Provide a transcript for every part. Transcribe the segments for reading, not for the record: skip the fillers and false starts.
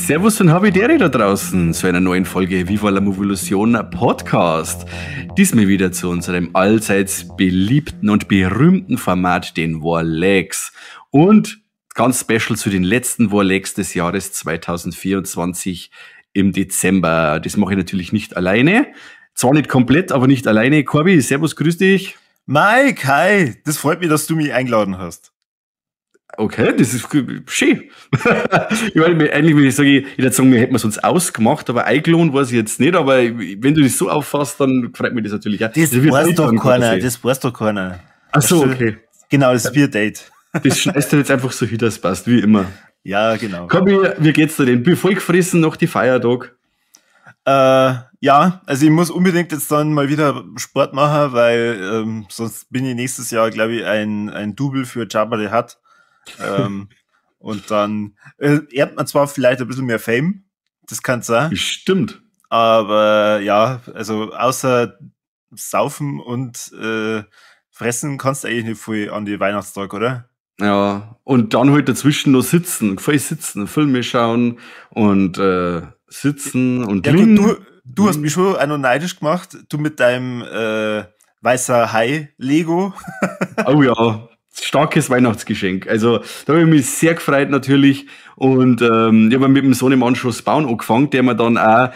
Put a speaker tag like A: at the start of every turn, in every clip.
A: Servus und Habidere da draußen zu einer neuen Folge Viva la Movolution Podcast. Diesmal wieder zu unserem allseits beliebten und berühmten Format, den Warlegs. Und ganz special zu den letzten Warlegs des Jahres 2024 im Dezember. Das mache ich natürlich nicht alleine. Zwar nicht komplett, aber nicht alleine. Corby, servus, grüß dich.
B: Mike, hi. Das freut mich, dass du mich eingeladen hast.
A: Okay, das ist schön. Ich meine, eigentlich würde ich sagen, ich würde sagen, wir hätten es uns ausgemacht, aber eingeladen weiß ich jetzt nicht, aber wenn du das so auffasst, dann freut mich das natürlich auch.
B: Das weiß doch keiner, das weiß doch keiner.
A: Ach so, okay.
B: Genau, das Bier-Date.
A: Das schneidest du jetzt einfach so hin, das passt, wie immer.
B: Ja, genau.
A: Komm, wie geht's dir denn? Bin voll gefressen nach die Feiertag?
B: Ja, also ich muss unbedingt jetzt dann mal wieder Sport machen, weil sonst bin ich nächstes Jahr, glaube ich, ein Double für Jabba the Hutt. Und dann erbt man zwar vielleicht ein bisschen mehr Fame, das kann sein.
A: Stimmt.
B: Aber ja, also außer Saufen und Fressen kannst du eigentlich nicht viel an die Weihnachtstag, oder?
A: Ja, und dann halt dazwischen noch sitzen, voll sitzen, Filme schauen und sitzen und
B: ja, gut, du hast mich schon auch noch neidisch gemacht, du mit deinem weißer Hai-Lego.
A: Oh ja. Starkes Weihnachtsgeschenk. Also da habe ich mich sehr gefreut natürlich. Und ich habe mit dem Sohnemann schon das Bauen angefangen, der mir dann auch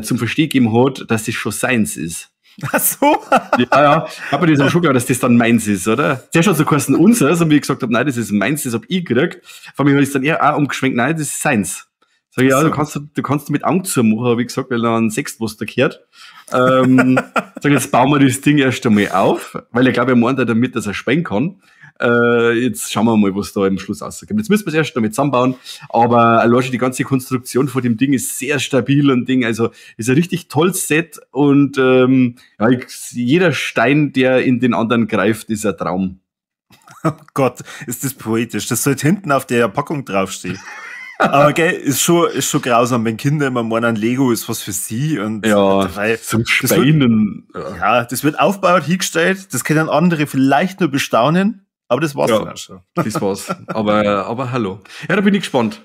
A: zum Verstehen gegeben hat, dass das schon seins ist.
B: Ach so?
A: Ja, ja. Aber das auch schon klar, dass das dann meins ist, oder? Zuerst hat es so geheißen unseres, und wie ich gesagt habe, nein, das ist meins, das hab ich gekriegt. Von mir habe ich dann eher auch umgeschwenkt, nein, das ist seins. Sag ich, ja, so. Du kannst mit Augen zumachen, habe ich gesagt, weil dann ein Sechst was da gehört. Sag, jetzt bauen wir das Ding erst einmal auf, weil ich glaube, er meint ja damit, dass er sprengen kann. Jetzt schauen wir mal, was da im Schluss rauskommt. Jetzt müssen wir es erst damit zusammenbauen, aber allein schon die ganze Konstruktion von dem Ding ist sehr stabil und Ding, also ist ein richtig tolles Set und ja, jeder Stein, der in den anderen greift, ist ein Traum.
B: Oh Gott, ist das poetisch. Das sollte hinten auf der Packung draufstehen. Aber gell, ist schon grausam, wenn Kinder immer meinen, Lego ist was für sie und
A: ja, weil zum Speinen.
B: Ja, das wird aufgebaut, hingestellt, das können andere vielleicht nur bestaunen. Aber das war's
A: ja,
B: dann auch schon.
A: Das war's. Aber hallo. Ja, da bin ich gespannt,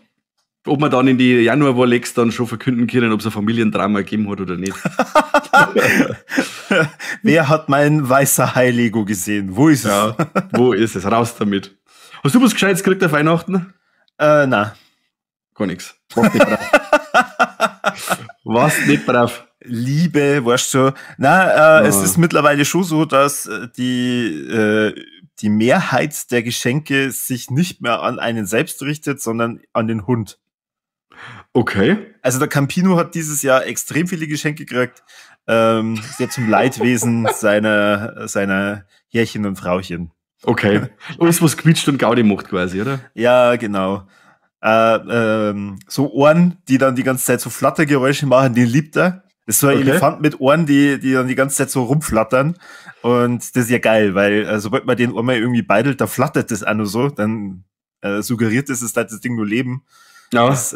A: ob wir dann in die Januar-Warlegs dann schon verkünden können, ob es ein Familiendrama gegeben hat oder nicht.
B: Wer hat mein weißer Hai-Lego gesehen? Wo ist es?
A: Ja, wo ist es? Raus damit. Hast du was Gescheites gekriegt auf Weihnachten?
B: Nein.
A: Gar nichts. Warst nicht brav. Warst nicht brav.
B: Liebe, weißt du. Nein, es ist mittlerweile schon so, dass die Mehrheit der Geschenke sich nicht mehr an einen selbst richtet, sondern an den Hund.
A: Okay.
B: Also der Campino hat dieses Jahr extrem viele Geschenke gekriegt, sehr zum Leidwesen seiner Herrchen und Frauchen.
A: Okay. Alles, was quietscht und Gaudi macht quasi, oder?
B: Ja, genau. So Ohren, die dann die ganze Zeit so Flattergeräusche machen, den liebt er. Das ist so ein Elefant mit Ohren, die dann die ganze Zeit so rumflattern. Und das ist ja geil, weil sobald man den Ohr mal irgendwie beidelt, da flattert das auch nur so. Dann suggeriert es, dass das Ding nur leben.
A: Ja.
B: Das,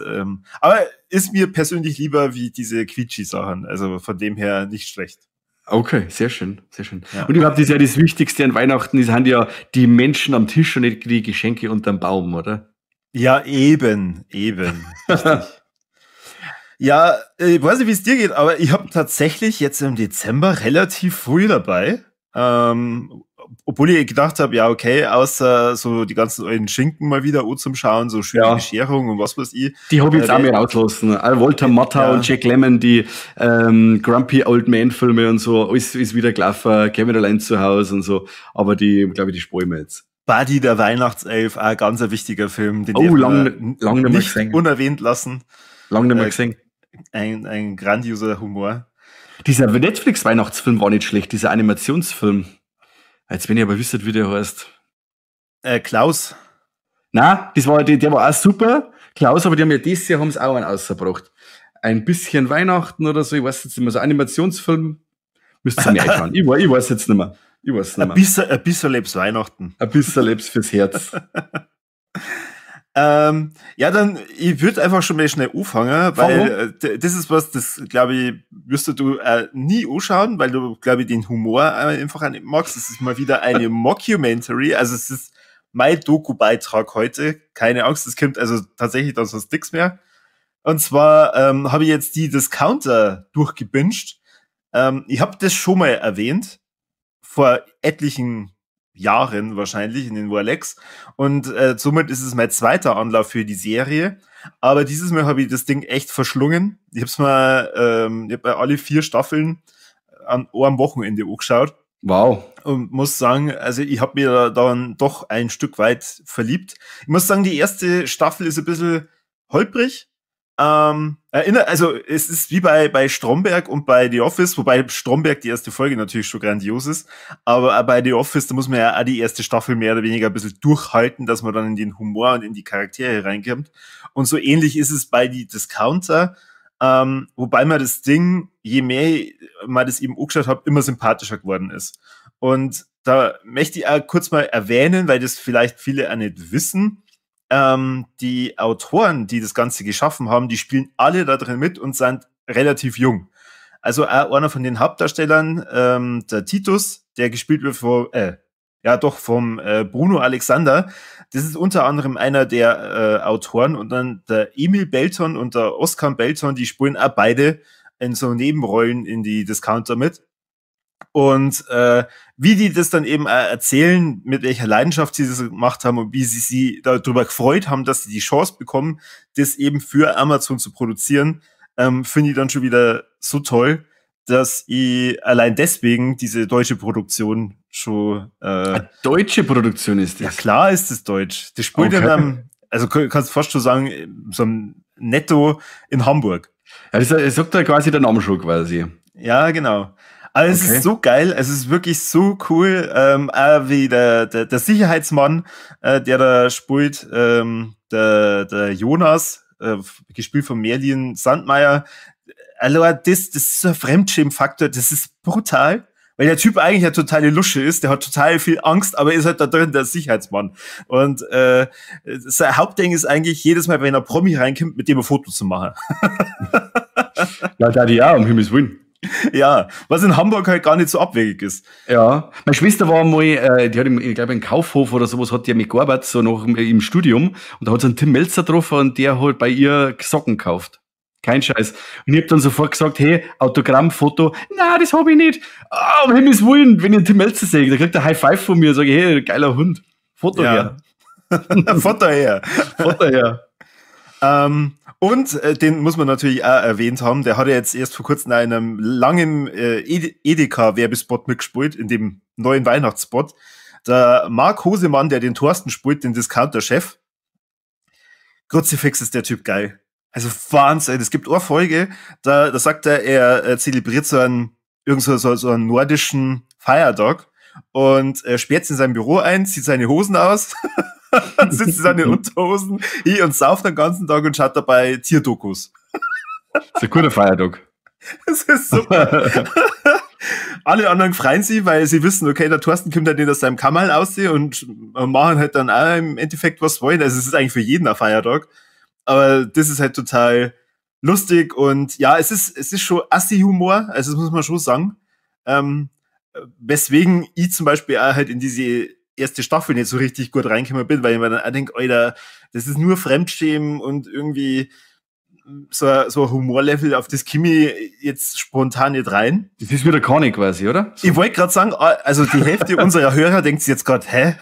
B: aber ist mir persönlich lieber wie diese Quietschi-Sachen. Also von dem her nicht schlecht.
A: Okay, sehr schön, sehr schön.
B: Ja.
A: Und überhaupt ist ja das Wichtigste an Weihnachten, das sind ja die Menschen am Tisch und nicht die Geschenke unterm Baum, oder?
B: Ja, eben. Richtig. Ja, ich weiß nicht, wie es dir geht, aber ich habe tatsächlich jetzt im Dezember relativ früh dabei. Obwohl ich gedacht habe, ja, okay, außer so die ganzen alten Schinken mal wieder zum Schauen, so schöne Bescherung und was weiß ich.
A: Die habe ich jetzt auch mehr rauslassen. Walter Matthau und Jack Lemmon, die Grumpy Old Man Filme und so, alles ist wieder gelaufen, Kevin allein zu Hause und so, aber die, glaube ich, die sparen wir jetzt.
B: Buddy, der Weihnachtself, auch ganz ein wichtiger Film, den
A: lang nicht mehr
B: unerwähnt lassen.
A: Lang nicht mehr gesehen.
B: Ein grandioser Humor.
A: Dieser Netflix-Weihnachtsfilm war nicht schlecht, dieser Animationsfilm. Als wenn ihr aber wisstet, wie der heißt.
B: Klaus.
A: Nein, das war, der war auch super. Klaus, aber die haben ja dieses Jahr haben's auch einen rausgebracht. Ein bisschen Weihnachten oder so, ich weiß jetzt nicht mehr, so Animationsfilm Müsst ihr mir einschauen. Ich weiß jetzt nicht mehr. Ich weiß nicht
B: mehr. Ein bisschen leb's Weihnachten.
A: Ein bisschen leb's fürs Herz.
B: Ja, dann, ich würde einfach schon mal schnell anfangen, weil das ist was, das, glaube ich, wirst du nie anschauen, weil du, glaube ich, den Humor einfach auch nicht magst. Es ist mal wieder eine Mockumentary, also es ist mein Doku-Beitrag heute. Keine Angst, es kommt also tatsächlich dann sonst nichts mehr. Und zwar habe ich jetzt die Discounter durchgebinged. Ich habe das schon mal erwähnt, vor etlichen Jahren wahrscheinlich in den Warlex. Und somit ist es mein zweiter Anlauf für die Serie. Aber dieses Mal habe ich das Ding echt verschlungen. Ich hab's mal, ich hab alle 4 Staffeln an einem Wochenende angeschaut.
A: Wow.
B: Und muss sagen, also ich habe mir da dann doch ein Stück weit verliebt. Ich muss sagen, die erste Staffel ist ein bisschen holprig. Also es ist wie bei Stromberg und bei The Office, wobei Stromberg die erste Folge natürlich schon grandios ist, aber auch bei The Office, da muss man ja auch die erste Staffel mehr oder weniger ein bisschen durchhalten, dass man dann in den Humor und in die Charaktere reinkommt. Und so ähnlich ist es bei die Discounter, wobei man das Ding, je mehr man das eben angeschaut hat, immer sympathischer geworden ist. Und da möchte ich auch kurz mal erwähnen, weil das vielleicht viele auch nicht wissen, die Autoren, die das Ganze geschaffen haben, die spielen alle da drin mit und sind relativ jung. Also auch einer von den Hauptdarstellern, der Titus, der gespielt wird vom Bruno Alexander. Das ist unter anderem einer der Autoren. Und dann der Emil Belton und der Oskar Belton, die spielen auch beide in so Nebenrollen in die Discounter mit. Und wie die das dann eben erzählen, mit welcher Leidenschaft sie das gemacht haben und wie sie sich darüber gefreut haben, dass sie die Chance bekommen, das eben für Amazon zu produzieren, finde ich dann schon wieder so toll, dass ich allein deswegen diese deutsche Produktion schon...
A: Eine deutsche Produktion ist das?
B: Ja, klar ist das deutsch. Das spielt okay. Dann, also kannst fast schon sagen, so ein Netto in Hamburg.
A: Ja, das sagt ja quasi der Name schon quasi.
B: Ja, genau. Also es ist so geil, es ist wirklich so cool, auch wie der Sicherheitsmann, der da spielt, der Jonas, gespielt von Merlin Sandmeier. Also das ist so ein Fremdschämfaktor, das ist brutal, weil der Typ eigentlich eine totale Lusche ist, der hat total viel Angst, aber ist halt da drin der Sicherheitsmann. Und sein Hauptding ist eigentlich, jedes Mal, wenn ein Promi reinkommt, mit dem ein Foto zu machen.
A: Ja, da die ja, um Himmels Willen.
B: Ja, was in Hamburg halt gar nicht so abwegig ist.
A: Ja, meine Schwester war mal, die hat im, ich glaube, im Kaufhof oder sowas, hat die mitgearbeitet, so noch im Studium. Und da hat sie einen Tim Melzer getroffen und der hat bei ihr Socken gekauft. Kein Scheiß. Und ich hab dann sofort gesagt, hey, Autogramm, Foto, na, das hab ich nicht. Oh, um Himmels Willen, wenn ich einen Tim Melzer sehe, da kriegt er High Five von mir, sage ich, hey, geiler Hund. Foto her.
B: Foto her.
A: Foto her.
B: Und den muss man natürlich auch erwähnt haben, der hat ja jetzt erst vor kurzem in einem langen Edeka-Werbespot mitgespielt, in dem neuen Weihnachtsspot. Der Marc Hosemann, der den Thorsten spielt, den Discounter-Chef. Kruzifix ist der Typ geil. Also Wahnsinn. Es gibt eine Folge, da sagt er, er zelebriert so einen, irgend so einen nordischen Feiertag und er sperrt in seinem Büro ein, zieht seine Hosen aus, sitzt in seinen Unterhosen und sauft den ganzen Tag und schaut dabei Tierdokus.
A: Das ist ein guter Feiertag.
B: Das ist super. Alle anderen freuen sich, weil sie wissen, okay, der Thorsten kommt halt nicht aus seinem Kammerl aussehen und machen halt dann auch im Endeffekt, was wollen. Also es ist eigentlich für jeden ein Feiertag. Aber das ist halt total lustig und ja, es ist schon Assi-Humor, also das muss man schon sagen. Weswegen ich zum Beispiel auch halt in diese erste Staffel nicht so richtig gut reingekommen bin, weil ich mir dann auch denke, Alter, das ist nur Fremdschämen und irgendwie so ein Humorlevel, auf das komme ich jetzt spontan nicht rein.
A: Das ist wieder Conny quasi, oder?
B: So. Ich wollte gerade sagen, also die Hälfte unserer Hörer denkt sich jetzt gerade, hä?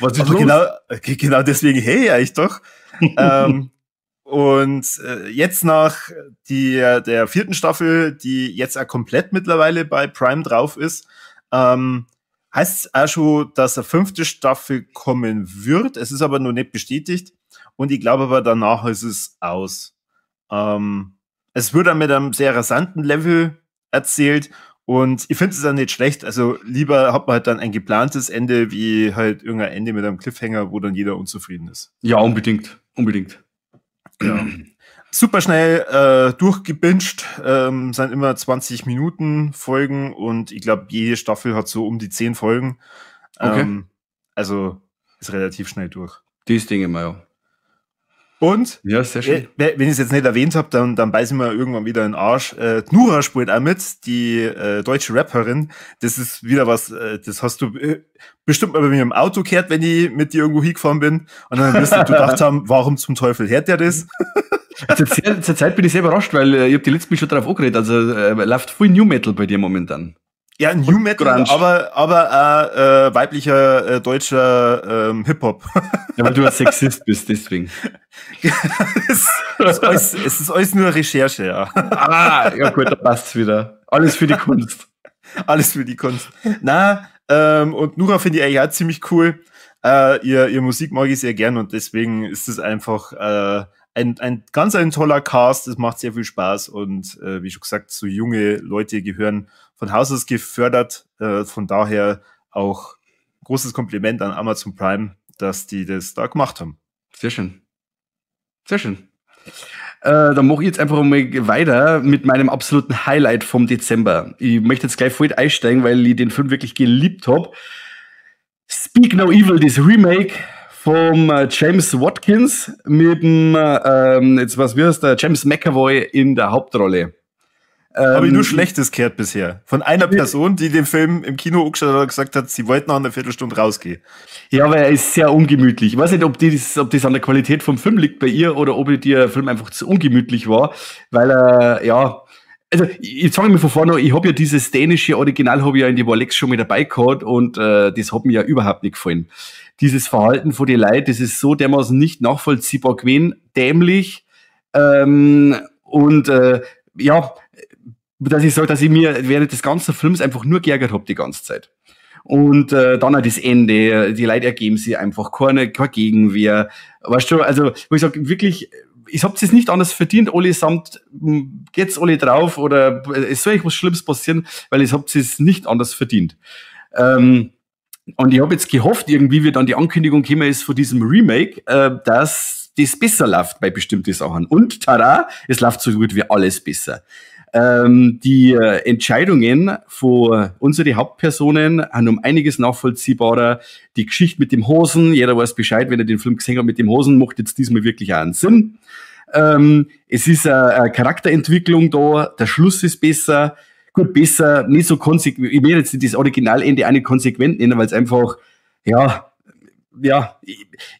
A: Was ist
B: aber
A: los?
B: Genau deswegen, hey, eigentlich doch. Und jetzt nach der vierten Staffel, die jetzt auch komplett mittlerweile bei Prime drauf ist, heißt es auch schon, dass eine fünfte Staffel kommen wird. Es ist aber noch nicht bestätigt. Und ich glaube aber, danach ist es aus. Es wird dann mit einem sehr rasanten Level erzählt. Und ich finde es dann nicht schlecht. Also lieber hat man halt dann ein geplantes Ende, wie halt irgendein Ende mit einem Cliffhanger, wo dann jeder unzufrieden ist.
A: Ja, unbedingt. Unbedingt.
B: Ja. Super schnell durchgebinged, sind immer 20 Minuten Folgen und ich glaube, jede Staffel hat so um die 10 Folgen.
A: Okay.
B: Also ist relativ schnell durch.
A: Das Ding immer, ja.
B: Und
A: ja, sehr schön.
B: Wenn ich es jetzt nicht erwähnt habe, dann beiß ich mir irgendwann wieder in den Arsch. Nura spielt auch mit, die deutsche Rapperin. Das ist wieder was, das hast du bestimmt mal bei mir im Auto gehört, wenn ich mit dir irgendwo hingefahren bin. Und dann wirst du gedacht haben, warum zum Teufel hört der das?
A: Zur Zeit bin ich sehr überrascht, weil ich habe die letzte Mal schon drauf angeredet. Also läuft voll New Metal bei dir momentan.
B: Ja, New Metal, aber weiblicher deutscher Hip-Hop.
A: Ja, weil du ein Sexist bist, deswegen.
B: Es ist alles nur Recherche, ja.
A: Ah, ja gut, da passt's wieder. Alles für die Kunst.
B: Alles für die Kunst. Na, und Nura finde ich eigentlich auch ziemlich cool. Ihr Musik mag ich sehr gern und deswegen ist es einfach ein ganz ein toller Cast. Es macht sehr viel Spaß und wie schon gesagt, so junge Leute gehören von Haus aus gefördert. Von daher auch großes Kompliment an Amazon Prime, dass die das da gemacht haben.
A: Sehr schön. Sehr schön. Dann mache ich jetzt einfach mal weiter mit meinem absoluten Highlight vom Dezember. Ich möchte jetzt gleich voll einsteigen, weil ich den Film wirklich geliebt habe. Speak No Evil, das Remake vom James Watkins mit dem, jetzt was wie heißt der, James McAvoy in der Hauptrolle.
B: Habe ich nur Schlechtes gehört bisher. Von einer Person, die den Film im Kino angeschaut hat und gesagt hat, sie wollten nach einer Viertelstunde rausgehen.
A: Ja, aber er ist sehr ungemütlich. Ich weiß nicht, ob das an der Qualität vom Film liegt bei ihr oder ob der Film einfach zu ungemütlich war, weil er, ja, also ich sage mir von vorne, ich habe ja dieses dänische Original habe ich ja in die Warlex schon mit dabei gehabt und das hat mir ja überhaupt nicht gefallen. Dieses Verhalten von den Leuten, das ist so dermaßen nicht nachvollziehbar gewesen, dämlich und ja, dass ich sage, dass ich mir während des ganzen Films einfach nur geärgert habe die ganze Zeit. Und dann auch das Ende, die Leute ergeben sich einfach, keine Gegenwehr. Weißt du, also wo ich sage, wirklich, ich hab's jetzt nicht anders verdient, allesamt, geht's alle drauf oder es soll euch was Schlimmes passieren, weil ich hab's es nicht anders verdient. Und ich habe jetzt gehofft, irgendwie, wie dann die Ankündigung gekommen ist von diesem Remake, dass das besser läuft bei bestimmten Sachen. Und tada, es läuft so gut wie alles besser. Die Entscheidungen von unseren Hauptpersonen sind um einiges nachvollziehbarer. Die Geschichte mit dem Hosen, jeder weiß Bescheid, wenn er den Film gesehen hat mit dem Hosen, macht jetzt diesmal wirklich auch einen Sinn. Es ist eine Charakterentwicklung da, der Schluss ist besser. Gut, besser, nicht so konsequent, ich will jetzt das Originalende auch nicht konsequent nennen, weil es einfach, ja,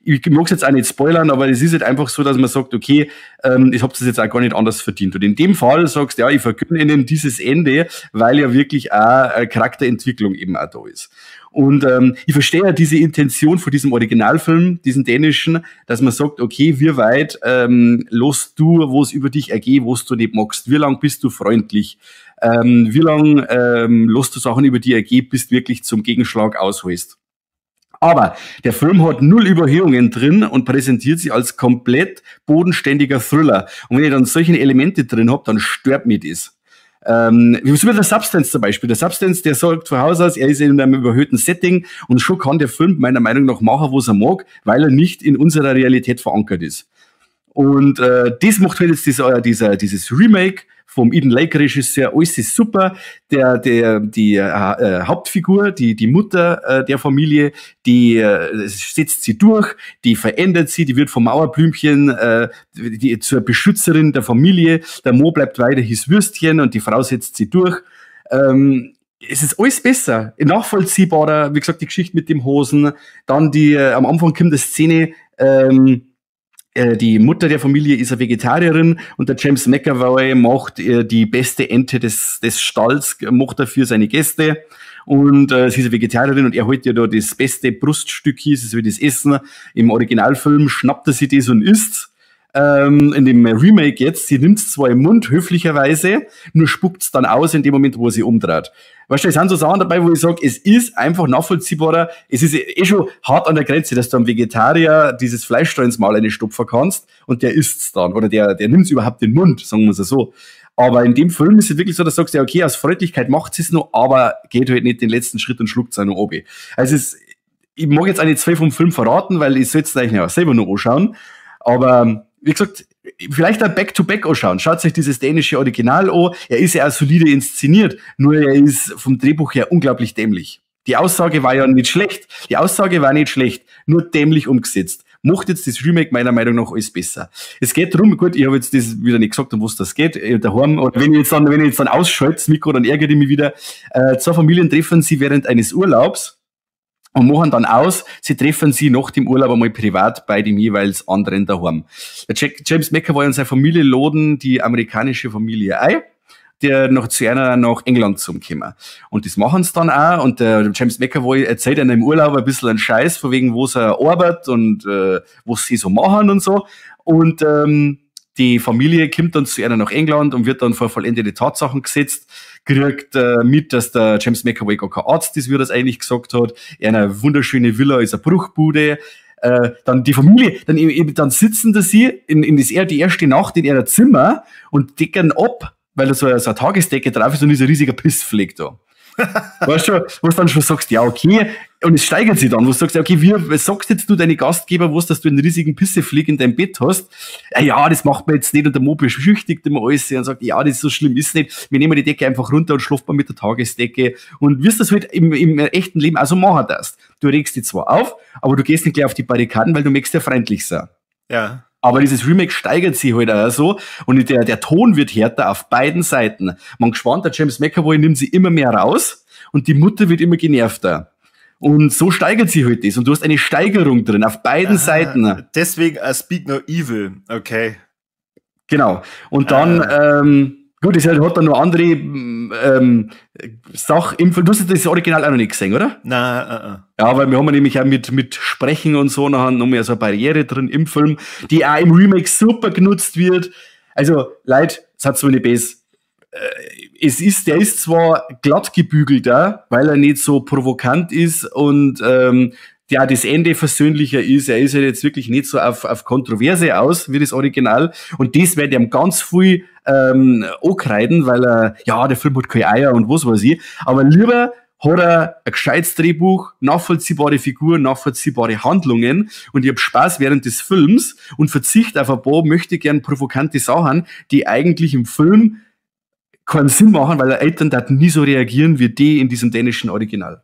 A: ich mag es jetzt auch nicht spoilern, aber es ist halt einfach so, dass man sagt, okay, ich hab das jetzt auch gar nicht anders verdient. Und in dem Fall sagst du, ja, ich vergönne ihnen dieses Ende, weil ja wirklich auch Charakterentwicklung eben auch da ist. Und ich verstehe ja diese Intention von diesem Originalfilm, diesen dänischen, dass man sagt, okay, wie weit lässt du, wo es über dich ergeht, wo es du nicht magst, wie lang bist du freundlich, wie lang lässt du Sachen über dich ergehen, bis du wirklich zum Gegenschlag ausholst. Aber der Film hat null Überhöhungen drin und präsentiert sich als komplett bodenständiger Thriller. Und wenn ich dann solche Elemente drin hab, dann stört mich das. Wie bei der Substance zum Beispiel. Der Substance, der sagt von Haus aus, er ist in einem überhöhten Setting und schon kann der Film meiner Meinung nach machen, was er mag, weil er nicht in unserer Realität verankert ist. Und das macht halt jetzt dieses Remake vom Eden Lake Regisseur, alles ist super. Die Hauptfigur, die Mutter der Familie, die setzt sie durch, die verändert sie, die wird vom Mauerblümchen die, zur Beschützerin der Familie. Der Mo bleibt weiter his Würstchen und die Frau setzt sie durch. Es ist alles besser, nachvollziehbarer, wie gesagt, die Geschichte mit dem Hosen, dann die, am Anfang kommt die Szene, die Mutter der Familie ist eine Vegetarierin und der James McAvoy macht die beste Ente des Stalls, macht er für seine Gäste. Und sie ist eine Vegetarierin und er holt ja da das beste Bruststück, hieß es, wie das Essen. Im Originalfilm schnappt er sich das und isst. In dem Remake jetzt, sie nimmt es zwar im Mund, höflicherweise, nur spuckt es dann aus in dem Moment, wo sie umdreht. Weißt du, es sind so Sachen dabei, wo ich sage, es ist einfach nachvollziehbarer, es ist eh schon hart an der Grenze, dass du einem Vegetarier dieses Fleisch da ins Maul stopfen kannst und der isst's dann, oder der nimmt's überhaupt in den Mund, sagen wir es so. Aber in dem Film ist es wirklich so, dass du sagst, ja okay, aus Freundlichkeit macht sie's noch, aber geht halt nicht den letzten Schritt und schluckt's auch noch ab. Also ich mag jetzt auch nicht zwei vom Film verraten, weil ich soll's eigentlich auch selber noch anschauen, aber wie gesagt, Vielleicht ein Back-to-Back anschauen. Schaut euch dieses dänische Original an. Er ist ja auch solide inszeniert, nur er ist vom Drehbuch her unglaublich dämlich. Die Aussage war ja nicht schlecht. Die Aussage war nicht schlecht, nur dämlich umgesetzt. Macht jetzt das Remake meiner Meinung nach alles besser. Es geht drum, gut, ich habe jetzt das wieder nicht gesagt, um was das geht, daheim, oder wenn ich jetzt dann ausschalte, das Mikro, dann ärgere ich mich wieder. Zwei Familien treffen sie während eines Urlaubs und machen dann aus, sie treffen sie nach dem Urlaub einmal privat bei dem jeweils anderen daheim. Der James McAvoy und seine Familie laden die amerikanische Familie ein, der noch zu einer nach England zum kommen. Und das machen sie dann auch. Und der James McAvoy erzählt ihnen im Urlaub ein bisschen einen Scheiß, von wegen, wo sie arbeitet und was sie so machen und so. Und die Familie kommt dann zu einer nach England und wird dann vor vollendete Tatsachen gesetzt, kriegt mit, dass der James McAvoy gar kein Arzt ist, wie er das eigentlich gesagt hat. Er eine wunderschöne Villa ist eine Bruchbude. Dann die Familie, dann eben, dann sitzen da sie in das, die erste Nacht in ihrer Zimmer und decken ab, weil da so eine Tagesdecke drauf ist und ist ein riesiger Pissfleck da. Weißt du, wo du dann schon sagst, ja, okay, und es steigert sich dann, wo du sagst, okay, wie sagst jetzt du deine Gastgeber, was, dass du einen riesigen Pissefleck in deinem Bett hast? Ja, das macht man jetzt nicht, und der Mo beschwichtigt immer alles und sagt, ja, das ist so schlimm, ist nicht. Wir nehmen die Decke einfach runter und schlafen mit der Tagesdecke. Und wirst das halt im echten Leben auch so machen darfst. Du regst dich zwar auf, aber du gehst nicht gleich auf die Barrikaden, weil du möchtest ja freundlich sein.
B: Ja.
A: Aber dieses Remake steigert sich halt auch so und der Ton wird härter auf beiden Seiten. Man gespannt, der James McAvoy nimmt sie immer mehr raus und die Mutter wird immer genervter. Und so steigert sich halt das und du hast eine Steigerung drin auf beiden Seiten.
B: Deswegen I Speak No Evil, okay.
A: Genau. Und dann, gut, es hat dann noch andere Sachen im Film. Du hast das Original auch noch nicht gesehen, oder?
B: Nein.
A: Ja, weil wir haben nämlich auch mit Sprechen und so nachher noch mehr so eine Barriere drin im Film, die auch im Remake super genutzt wird. Also, Leute, es hat so eine Base. Der ist zwar glatt gebügelter, weil er nicht so provokant ist und ja, das Ende versöhnlicher ist. Er ist ja jetzt wirklich nicht so auf Kontroverse aus, wie das Original. Und das werde ich ihm ganz viel ankreiden, weil er, ja, der Film hat keine Eier und was weiß ich. Aber lieber hat er ein gescheites Drehbuch, nachvollziehbare Figuren, nachvollziehbare Handlungen und ich hab Spaß während des Films und verzichte auf ein paar möchte gern provokante Sachen, die eigentlich im Film keinen Sinn machen, weil Eltern da nie so reagieren wie die in diesem dänischen Original.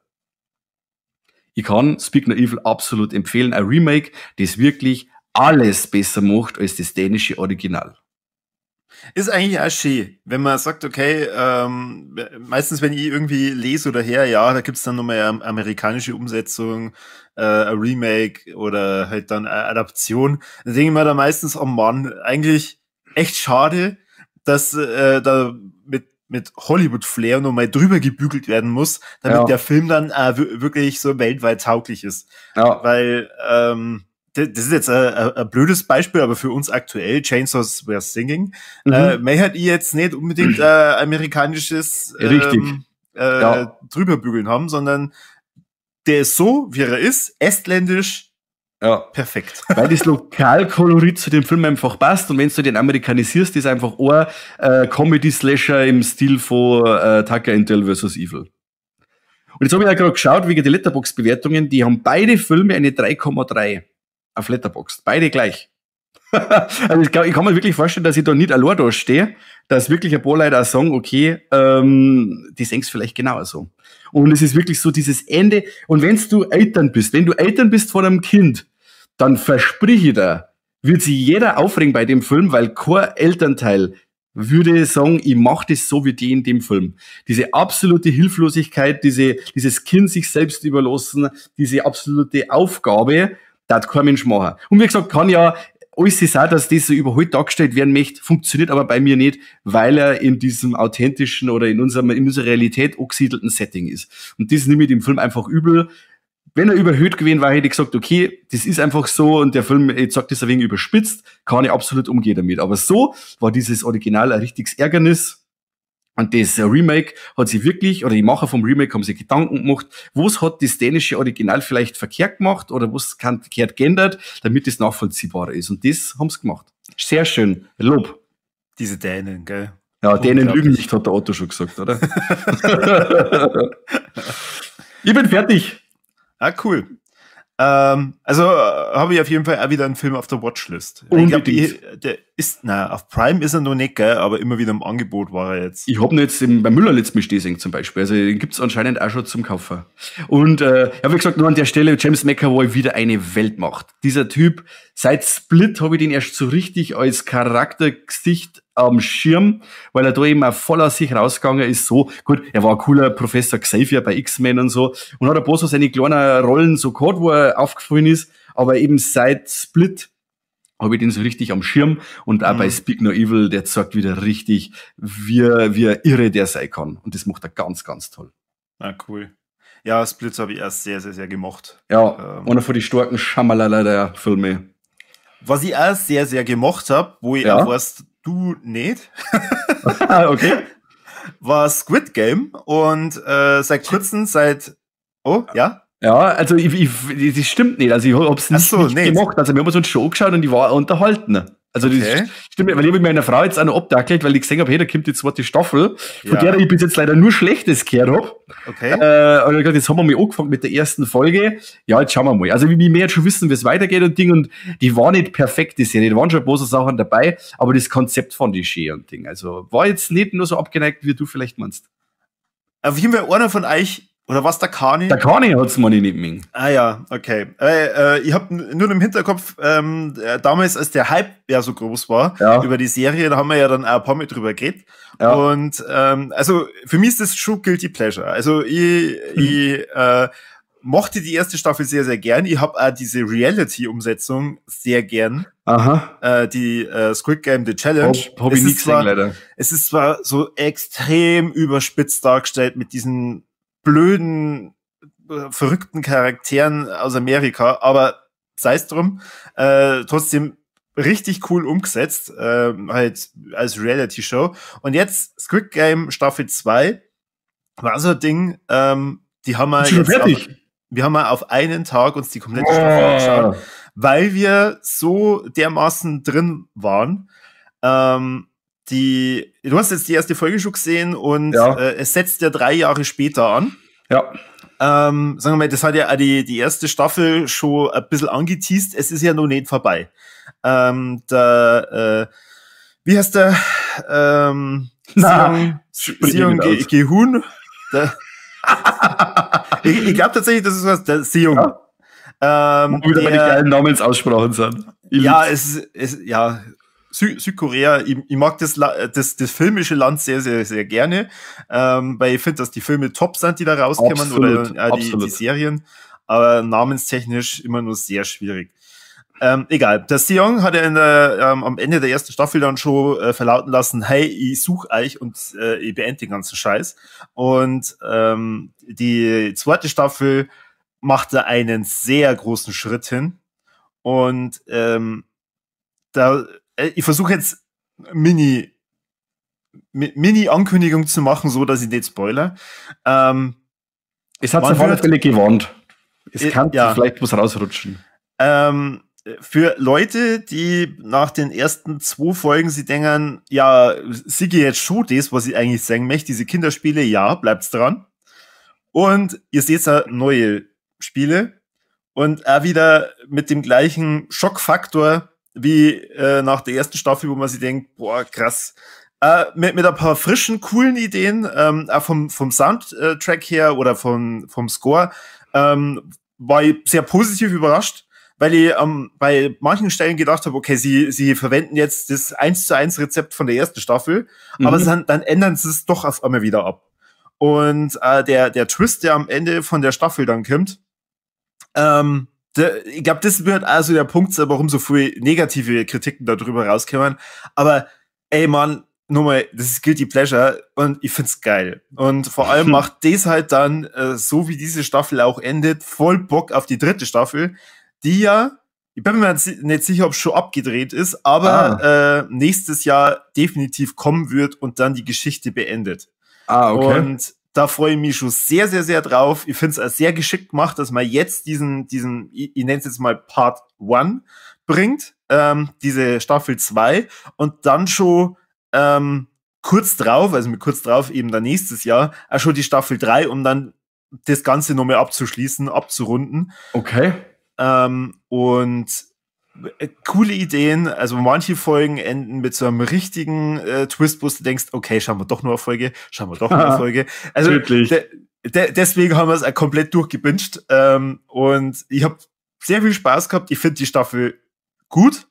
A: Ich kann Speak No Evil absolut empfehlen. Ein Remake, das wirklich alles besser macht als das dänische Original.
B: Ist eigentlich auch schön, wenn man sagt, okay, meistens, wenn ich irgendwie lese oder her, ja, da gibt's dann nochmal eine amerikanische Umsetzung, ein Remake oder halt dann eine Adaption. Da denke ich mir da meistens, oh Mann, eigentlich echt schade, dass da mit Hollywood-Flair nochmal drüber gebügelt werden muss, damit der Film dann wirklich so weltweit tauglich ist.
A: Ja.
B: Weil das ist jetzt ein blödes Beispiel, aber für uns aktuell, Chainsaws Were Singing, mir hat ich jetzt nicht unbedingt amerikanisches drüberbügeln haben, sondern der ist so, wie er ist, estländisch,
A: ja.
B: Perfekt.
A: Weil das Lokalkolorit zu dem Film einfach passt und wenn du den amerikanisierst, ist einfach ein Comedy-Slasher im Stil von Tucker and Dale vs. Evil. Und jetzt habe ich ja gerade geschaut, wegen der Letterboxd-Bewertungen, die haben beide Filme eine 3,3 auf Letterboxd. Beide gleich. Also ich glaub, ich kann mir wirklich vorstellen, dass ich da nicht allein da stehe, dass wirklich ein paar Leute auch sagen, okay, die sehen's vielleicht genauso. Und es ist wirklich so dieses Ende. Und wenn du Eltern bist, wenn du Eltern bist von einem Kind, dann versprich ich dir, wird sich jeder aufregen bei dem Film, weil kein Elternteil würde sagen, ich mach das so wie die in dem Film. Diese absolute Hilflosigkeit, dieses Kind sich selbst überlassen, diese absolute Aufgabe, das hat kein Mensch machen. Und wie gesagt, kann ja alles sein, dass das so überholt dargestellt werden möchte, funktioniert aber bei mir nicht, weil er in diesem authentischen oder in unserer Realität angesiedelten Setting ist. Und das nehme ich dem Film einfach übel. Wenn er überhöht gewesen war, hätte ich gesagt, okay, das ist einfach so und der Film, jetzt sagt das ein wenig überspitzt, kann ich absolut umgehen damit. Aber so war dieses Original ein richtiges Ärgernis. Und das Remake hat sich wirklich, oder die Macher vom Remake haben sich Gedanken gemacht, was hat das dänische Original vielleicht verkehrt gemacht oder was kann verkehrt geändert, damit es nachvollziehbarer ist. Und das haben sie gemacht. Sehr schön. Lob.
B: Diese Dänen, gell?
A: Ja, Dänen lügen nicht, hat der Otto schon gesagt, oder? Ich bin fertig.
B: Ah, cool. Also habe ich auf jeden Fall auch wieder einen Film auf der Watchlist. Ich glaub,
A: Unbedingt.
B: Ist, na, auf Prime ist er noch nicht, gell, aber immer wieder im Angebot war er jetzt.
A: Ich hab ihn jetzt beim Müller letztes Mal gesehen zum Beispiel. Also den gibt's anscheinend auch schon zum Kaufen. Und ja, wie gesagt, nur an der Stelle, James McAvoy wieder eine Weltmacht. Dieser Typ, seit Split habe ich den erst so richtig als Charaktergesicht am Schirm, weil er da eben auch voll aus sich rausgegangen ist. So, gut, er war ein cooler Professor Xavier bei X-Men und so und hat ein paar so seine kleinen Rollen so gehabt, wo er aufgefallen ist, aber eben seit Split habe ich den so richtig am Schirm und auch bei Speak No Evil, der zeigt wieder richtig, wie irre der sein kann. Und das macht er ganz, ganz toll.
B: Ah, cool. Ja, Split habe ich erst sehr, sehr, sehr gemocht.
A: Ja, einer von den starken Shyamalan der Filme.
B: Was ich auch sehr, sehr gemocht habe, wo ich auch weiß, du nicht.
A: Okay.
B: War Squid Game und seit kurzem, oh, ja?
A: Ja, also das stimmt nicht. Also ich hab's nicht gemacht. Also wir haben uns eine Show geschaut und ich war unterhalten. Also das stimmt nicht, weil ich hab mit meiner Frau jetzt auch noch abdackelt, weil ich gesehen habe, hey, da kommt die zweite Staffel, von der ich bis jetzt leider nur Schlechtes gehört hab. Und ich gedacht, jetzt haben wir mal angefangen mit der ersten Folge. Ja, jetzt schauen wir mal. Also wir mehr jetzt schon wissen, wie es weitergeht und Ding. Und die war nicht perfekt, die Serie. Da waren schon ein paar so Sachen dabei, aber das Konzept fand ich schön und Ding. Also war jetzt nicht nur so abgeneigt, wie du vielleicht meinst.
B: Auf jeden Fall einer von euch, oder was, der Kani?
A: Der Kani hat's mal nicht mehr.
B: Ah ja, okay. Ich hab nur im Hinterkopf, damals, als der Hype ja so groß war, über die Serie, da haben wir ja dann auch ein paar Mal drüber geredet. Und also für mich ist das schon Guilty Pleasure. Also ich mochte die erste Staffel sehr, sehr gern. Ich hab auch diese Reality-Umsetzung sehr gern. Die Squid Game, The Challenge.
A: Hab ich nie gesehen, leider.
B: Es ist zwar so extrem überspitzt dargestellt mit diesen blöden, verrückten Charakteren aus Amerika, aber sei es drum, trotzdem richtig cool umgesetzt, halt als Reality-Show. Und jetzt Squid Game Staffel 2 war so ein Ding, die haben wir
A: Schon
B: jetzt
A: fertig?
B: Wir haben auf einen Tag uns die komplette Staffel angeschaut, weil wir so dermaßen drin waren. Du hast jetzt die erste Folge schon gesehen und es setzt ja 3 Jahre später an. Sagen wir mal, das hat ja auch die erste Staffel schon ein bisschen angeteased. Es ist ja noch nicht vorbei. Wie heißt der?
A: Na, sprich
B: Seong
A: nicht aus.
B: Ge-hun. Der ich glaub tatsächlich, das ist was, der Seong.
A: Ja. Wo wieder bei den geilen Namensaussprachen sind. Ich
B: Ja,
A: lieb's.
B: es ist, es, ja, Südkorea, ich mag das filmische Land sehr, sehr, sehr gerne, weil ich finde, dass die Filme top sind, die da rauskommen, oder die Serien, aber namenstechnisch immer nur sehr schwierig. Egal, der Seong hat ja am Ende der ersten Staffel dann schon verlauten lassen, hey, ich such euch und ich beende den ganzen Scheiß. Und die zweite Staffel macht da einen sehr großen Schritt hin. Und da ich versuche jetzt Mini-Ankündigung zu machen, so dass ich nicht spoiler.
A: Es hat
B: Man
A: sich auf alle
B: wird
A: Fälle gewarnt. Es kann vielleicht was rausrutschen.
B: Für Leute, die nach den ersten 2 Folgen sie denken, ja, sieh ich jetzt schon das, was ich eigentlich sagen möchte, diese Kinderspiele, ja, bleibt's dran. Und ihr seht ja neue Spiele und auch wieder mit dem gleichen Schockfaktor wie nach der ersten Staffel, wo man sich denkt, boah, krass. Mit ein paar frischen, coolen Ideen, auch vom Soundtrack her oder vom Score, war ich sehr positiv überrascht, weil ich bei manchen Stellen gedacht habe, okay, sie verwenden jetzt das 1:1 Rezept von der ersten Staffel, aber dann ändern sie es doch auf einmal wieder ab. Und der Twist, der am Ende von der Staffel dann kommt, der, ich glaub, das wird also der Punkt sein, warum so viele negative Kritiken darüber rauskommen. Aber ey, Mann, nochmal, das ist Guilty Pleasure und ich find's geil. Und vor allem macht das halt dann, so wie diese Staffel auch endet, voll Bock auf die dritte Staffel, die ja, ich bin mir nicht sicher, ob's schon abgedreht ist, aber nächstes Jahr definitiv kommen wird und dann die Geschichte beendet. Und da freue ich mich schon sehr, sehr, sehr drauf. Ich find's auch sehr geschickt gemacht, dass man jetzt diesen, ich nenn's jetzt mal Part 1 bringt, diese Staffel 2 und dann schon kurz drauf, also mit kurz drauf eben dann nächstes Jahr, auch schon die Staffel 3, um dann das Ganze nochmal abzuschließen, abzurunden. Und Coole Ideen, also manche Folgen enden mit so einem richtigen Twist, wo du denkst, okay, schauen wir doch nur eine Folge, schauen wir doch nur eine Folge. Also deswegen haben wir es auch komplett durchgebinged und ich habe sehr viel Spaß gehabt. Ich finde die Staffel gut,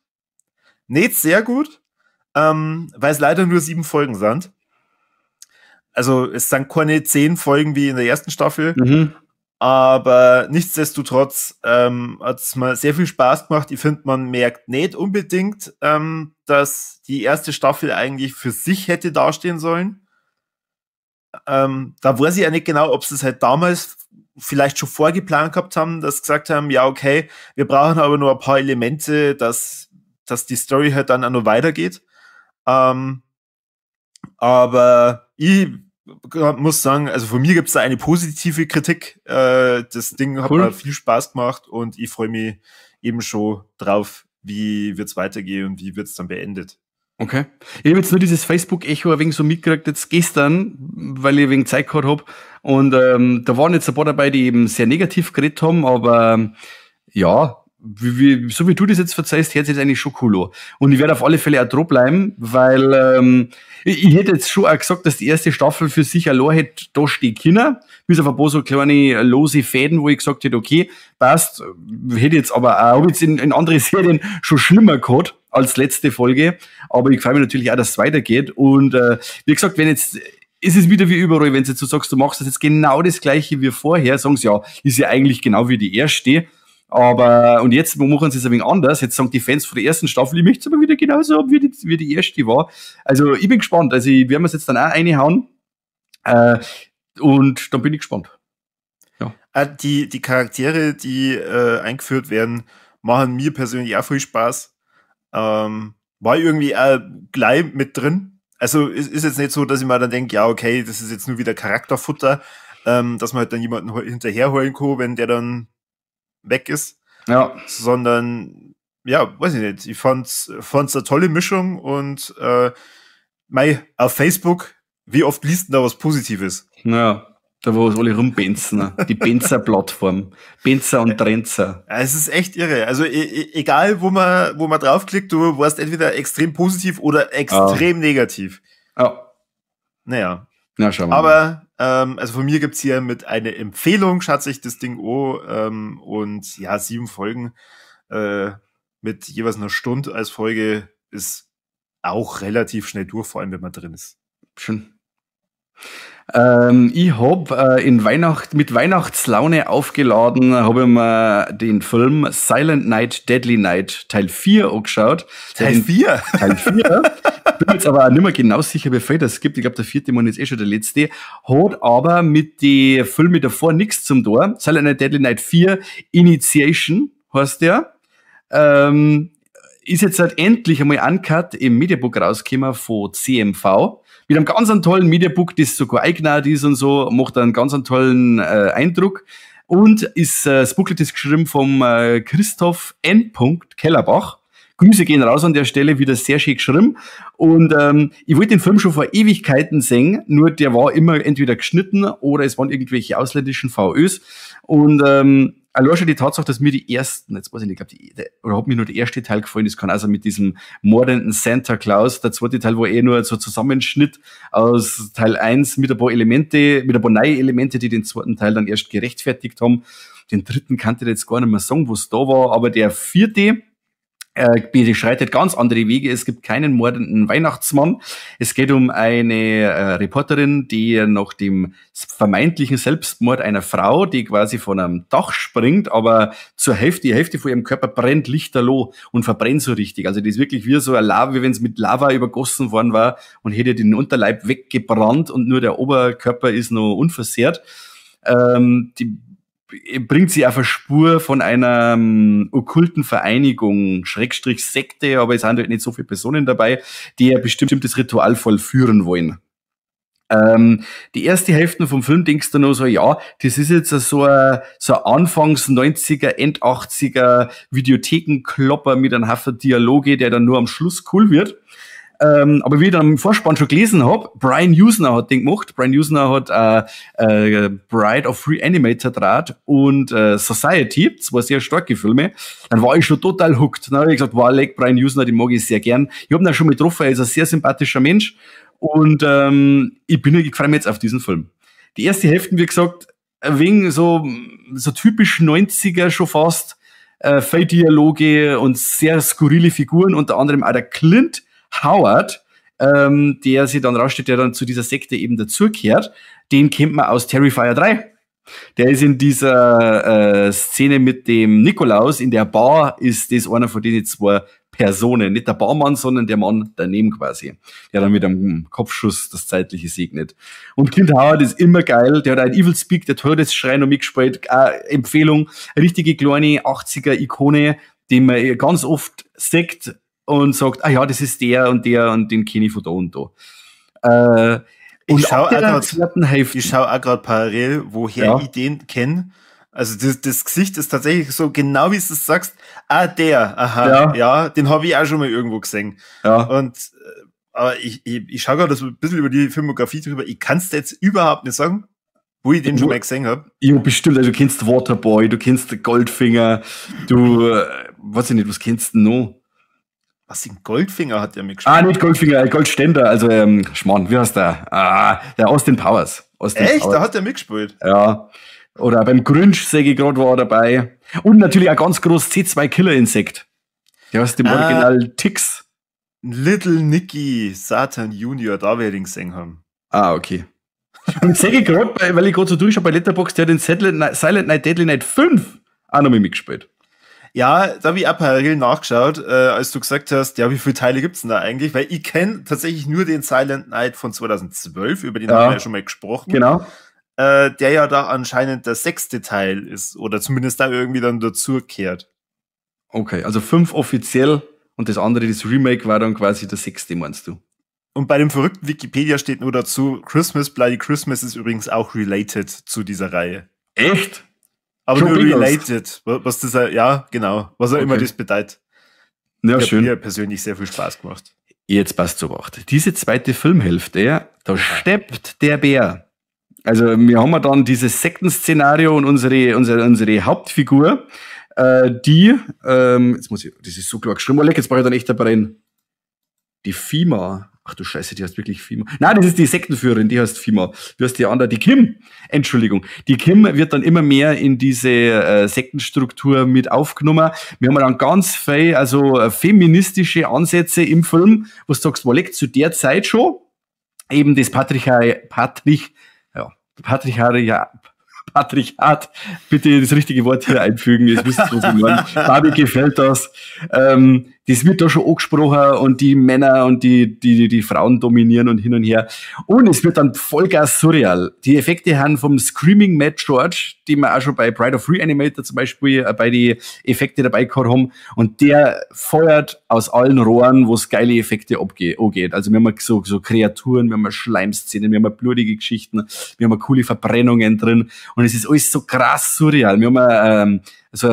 B: nicht sehr gut, weil es leider nur 7 Folgen sind. Also es sind keine 10 Folgen wie in der ersten Staffel. Mhm. Aber nichtsdestotrotz hat es mir sehr viel Spaß gemacht. Ich finde, man merkt nicht unbedingt, dass die erste Staffel eigentlich für sich hätte dastehen sollen. Da weiß ich ja nicht genau, ob sie es halt damals vielleicht schon vorgeplant gehabt haben, dass sie gesagt haben, ja, okay, wir brauchen aber nur ein paar Elemente, dass die Story halt dann auch noch weitergeht. Aber ich muss sagen, also von mir gibt's da eine positive Kritik. Das Ding hat mir viel Spaß gemacht und ich freue mich eben schon drauf, wie wird's weitergehen und wie wird's dann beendet.
A: Okay. Ich habe jetzt nur dieses Facebook-Echo ein wenig so mitgekriegt jetzt gestern, weil ich ein wenig Zeit gehabt hab. Und da waren jetzt ein paar dabei, die eben sehr negativ geredet haben, aber ja, so wie du das jetzt verzeihst, hört sich das eigentlich schon cool an. Und ich werde auf alle Fälle auch dran bleiben, weil ich hätte jetzt schon auch gesagt, dass die erste Staffel für sich allein hätte da stehen können, bis auf ein paar so kleine lose Fäden, wo ich gesagt hätte, okay, passt, hätte jetzt aber auch, hab jetzt in andere Serien schon schlimmer gehabt als letzte Folge, aber ich freue mich natürlich auch, dass es weitergeht. Und wie gesagt, wenn jetzt, ist es wieder wie überall, wenn du jetzt so sagst, du machst das jetzt genau das Gleiche wie vorher, sagen sie ja, ist ja eigentlich genau wie die erste. Aber, und jetzt machen sie es ein wenig anders. Jetzt sagen die Fans von der ersten Staffel, ich möchte es aber wieder genauso haben, wie die erste war. Also, ich bin gespannt. Also, ich werde mir es jetzt dann auch reinhauen. Und dann bin ich gespannt.
B: Ja. Die Charaktere, die eingeführt werden, machen mir persönlich auch viel Spaß. War irgendwie auch gleich mit drin. Also, es ist jetzt nicht so, dass ich mir dann denke, ja, okay, das ist jetzt nur wieder Charakterfutter, dass man halt dann jemanden hinterherholen kann, wenn der dann weg ist,
A: ja.
B: Sondern, ja, weiß ich nicht, ich fand's eine tolle Mischung und mei, auf Facebook, wie oft liest denn da was Positives?
A: Ja, da wo es alle rumbenzen, die Benzer-Plattform, Benzer und Trenzer.
B: Es ist echt irre, also egal, wo man draufklickt, du warst entweder extrem positiv oder extrem negativ.
A: Ja.
B: Naja.
A: Na, schauen wir
B: mal. Aber also von mir gibt's hier mit einer Empfehlung, schaut sich das Ding an, und ja, 7 Folgen mit jeweils einer Stunde als Folge ist auch relativ schnell durch, vor allem wenn man drin ist.
A: Schön. Ich hab mit Weihnachtslaune aufgeladen, habe ich mir den Film Silent Night, Deadly Night Teil 4 angeschaut.
B: Teil 4?
A: Teil 4. Bin jetzt aber auch nicht mehr genau sicher, wie viel das gibt. Ich glaube, der vierte Mann ist eh schon der letzte. Hat aber mit den Filmen davor nichts zum Tor. Silent Night, Deadly Night 4 Initiation heißt der. Ist jetzt halt endlich einmal uncut im Mediabook rausgekommen von CMV. Mit einem ganz tollen Mediabook, das sogar eingenäht ist und so, macht einen ganz tollen Eindruck. Und ist das Booklet ist geschrieben vom Christoph N. Kellerbach. Grüße gehen raus an der Stelle, wieder sehr schön geschrieben. Und ich wollte den Film schon vor Ewigkeiten sehen, nur der war immer entweder geschnitten oder es waren irgendwelche ausländischen VÖs. Und allein schon die Tatsache, dass mir die ersten, jetzt weiß ich nicht, ich glaube, oder hat mir nur der erste Teil gefallen, das kann also mit diesem mordenden Santa Claus, der zweite Teil war eh nur so Zusammenschnitt aus Teil 1 mit ein paar Elemente, mit ein paar neue Elemente, die den zweiten Teil dann erst gerechtfertigt haben. Den dritten kannte ich jetzt gar nicht mehr sagen, was da war, aber der vierte beschreitet ganz andere Wege. Es gibt keinen mordenden Weihnachtsmann. Es geht um eine Reporterin, die nach dem vermeintlichen Selbstmord einer Frau, die quasi von einem Dach springt, aber zur Hälfte, die Hälfte von ihrem Körper brennt lichterloh und verbrennt so richtig. Also die ist wirklich wie so eine Lava, wie wenn es mit Lava übergossen worden war und hätte den Unterleib weggebrannt und nur der Oberkörper ist noch unversehrt. Die bringt sie auf eine Spur von einer okkulten Vereinigung, Schrägstrich Sekte, aber es sind halt nicht so viele Personen dabei, die ein bestimmtes Ritual vollführen wollen. Die erste Hälfte vom Film denkst du noch so, ja, das ist jetzt so ein Anfangs 90er, End 80er Videothekenklopper mit einem Haufen Dialoge, der dann nur am Schluss cool wird. Aber wie ich dann im Vorspann schon gelesen hab, Brian Yuzna hat den gemacht. Brian Yuzna hat Bride of Re-Animator draht und Society, zwei sehr starke Filme. Dann war ich schon total hooked. Dann hab ich gesagt, wow, leck, Brian Yuzna, den mag ich sehr gern. Ich hab ihn auch schon mal getroffen, er ist ein sehr sympathischer Mensch. Und ich freue mich jetzt auf diesen Film. Die erste Hälfte, wie gesagt, wegen so typisch 90er schon fast, viele Dialoge und sehr skurrile Figuren, unter anderem auch der Clint Howard, der sich dann rausstellt, der dann zu dieser Sekte eben dazukehrt. Den kennt man aus Terrifier 3. Der ist in dieser Szene mit dem Nikolaus in der Bar, ist das einer von den zwei Personen. Nicht der Barmann, sondern der Mann daneben quasi, der dann mit einem Kopfschuss das Zeitliche segnet. Und Clint Howard ist immer geil. Der hat ein Evil Speak, der Todesschrei noch mitgespielt. Empfehlung, richtige kleine 80er-Ikone, die man ganz oft sieht und sagt, ah ja, das ist der und der und den kenne ich von da und da.
B: Ich schaue auch gerade parallel, woher ich den kenne. Also das Gesicht ist tatsächlich so, genau wie du es sagst, ah, der, aha, ja, den habe ich auch schon mal irgendwo gesehen. Ja. Und aber ich schaue gerade so ein bisschen über die Filmografie drüber, ich kann es jetzt überhaupt nicht sagen, wo ich den schon mal gesehen habe.
A: Ja, bestimmt, also du kennst Waterboy, du kennst Goldfinger, du, weiß ich nicht, was kennst du noch?
B: Was, den Goldfinger hat der mitgespielt?
A: Ah, nicht Goldfinger, Goldständer, also Schmarrn, wie heißt der? Ah, der Austin Powers. Austin
B: Echt?
A: Powers.
B: Da hat der mitgespielt?
A: Ja. Oder beim Grinch, sehe ich gerade, war er dabei. Und natürlich auch ganz groß C2 Killer Insekt. Der heißt im Original Tix.
B: Little Nicky Satan Junior, da werde ich ihn gesehen haben.
A: Ah, okay. Und sehe ich gerade, weil ich gerade so durchschaue bei Letterboxd, der hat den Silent Night, Deadly Night 5 auch noch mal mitgespielt.
B: Ja, da habe ich auch parallel nachgeschaut, als du gesagt hast, ja, wie viele Teile gibt's denn da eigentlich? Weil ich kenne tatsächlich nur den Silent Night von 2012, über den haben wir ja schon mal gesprochen.
A: Genau.
B: Der ja da anscheinend der 6. Teil ist oder zumindest da irgendwie dann dazukehrt.
A: Okay, also 5 offiziell und das andere, das Remake, war dann quasi der 6., meinst du?
B: Und bei dem verrückten Wikipedia steht nur dazu, Christmas Bloody Christmas ist übrigens auch related zu dieser Reihe.
A: Echt?
B: Aber schon nur related, was das, ja, genau, was auch immer das bedeutet.
A: Ja, schön.
B: Mir persönlich sehr viel Spaß gemacht.
A: Jetzt passt zu Obacht. Diese zweite Filmhälfte, da steppt der Bär. Also wir haben ja dann dieses Sektenszenario und unsere Hauptfigur, die, jetzt muss ich, das ist so klar geschrieben, jetzt brauche ich dann echt dabei rein. Die Fima. Ach du Scheiße, die heißt wirklich Fima. Nein, das ist die Sektenführerin, die heißt Fima. Du hast die andere, die Kim. Entschuldigung. Die Kim wird dann immer mehr in diese Sektenstruktur mit aufgenommen. Wir haben dann ganz viel, also feministische Ansätze im Film, wo du sagst, wo liegt zu der Zeit schon eben das Patriarchat, bitte das richtige Wort hier einfügen, jetzt wisst ihr, was ich meine. Fabi gefällt das. Das wird da schon angesprochen und die Männer und die Frauen dominieren und hin und her. Und es wird dann Vollgas surreal. Die Effekte haben vom Screaming Mad George, die wir auch schon bei Bride of Re-Animator zum Beispiel bei die Effekte dabei gehabt haben. Und der feuert aus allen Rohren, wo es geile Effekte angeht. Also wir haben so Kreaturen, wir haben Schleimszenen, wir haben blutige Geschichten, wir haben coole Verbrennungen drin. Und es ist alles so krass surreal. Wir haben so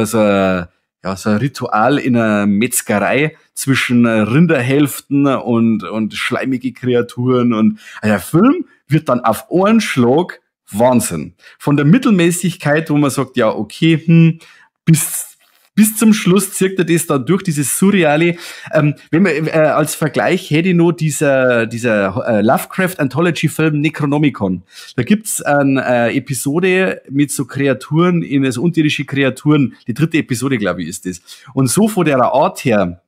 A: ein Ritual in einer Metzgerei zwischen Rinderhälften und schleimige Kreaturen. Und also der Film wird dann auf einen Schlag Wahnsinn. Von der Mittelmäßigkeit, wo man sagt, ja, okay, bis zum Schluss zirkt er das dann durch, dieses Surreale. Wenn man als Vergleich hätte ich noch dieser Lovecraft Anthology-Film Necronomicon. Da gibt's eine Episode mit so Kreaturen, also unterirdische Kreaturen. Die dritte Episode, glaube ich, ist das. Und so von der Art her,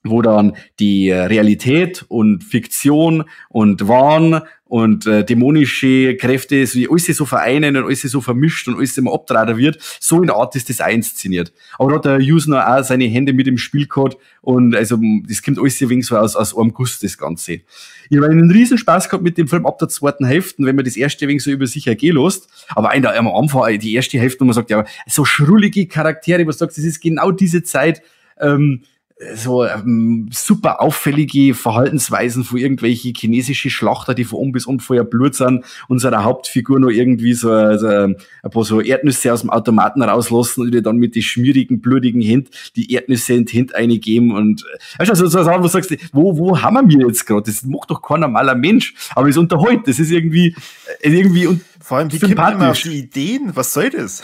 A: wo dann die Realität und Fiktion und Wahn und dämonische Kräfte, so alles so vereinen und alles so vermischt und alles immer abtrader wird, so in der Art ist das auch inszeniert. Aber da hat der Yuzna auch seine Hände mit im Spiel gehabt und also das kommt alles ein wenig so aus einem Guss, das Ganze. Ich habe einen riesen Spaß gehabt mit dem Film ab der zweiten Hälfte, wenn man das erste ein wenig so über sich ergehen lässt, aber am Anfang, die erste Hälfte, wo man sagt, ja, so schrullige Charaktere, wo man sagt, das ist genau diese Zeit, so super auffällige Verhaltensweisen von irgendwelche chinesische Schlachter, die von oben bis unten voller Blut sind, unserer Hauptfigur noch irgendwie so ein paar so Erdnüsse aus dem Automaten rauslassen und die dann mit den schmierigen, blutigen Händen die Erdnüsse in die Hände eingeben und weißt du, also so Sachen, wo du sagst, wo haben wir jetzt gerade? Das macht doch kein normaler Mensch, aber es unterhält, das ist irgendwie und
B: vor allem, wie kommt man auf die Ideen? Was soll das?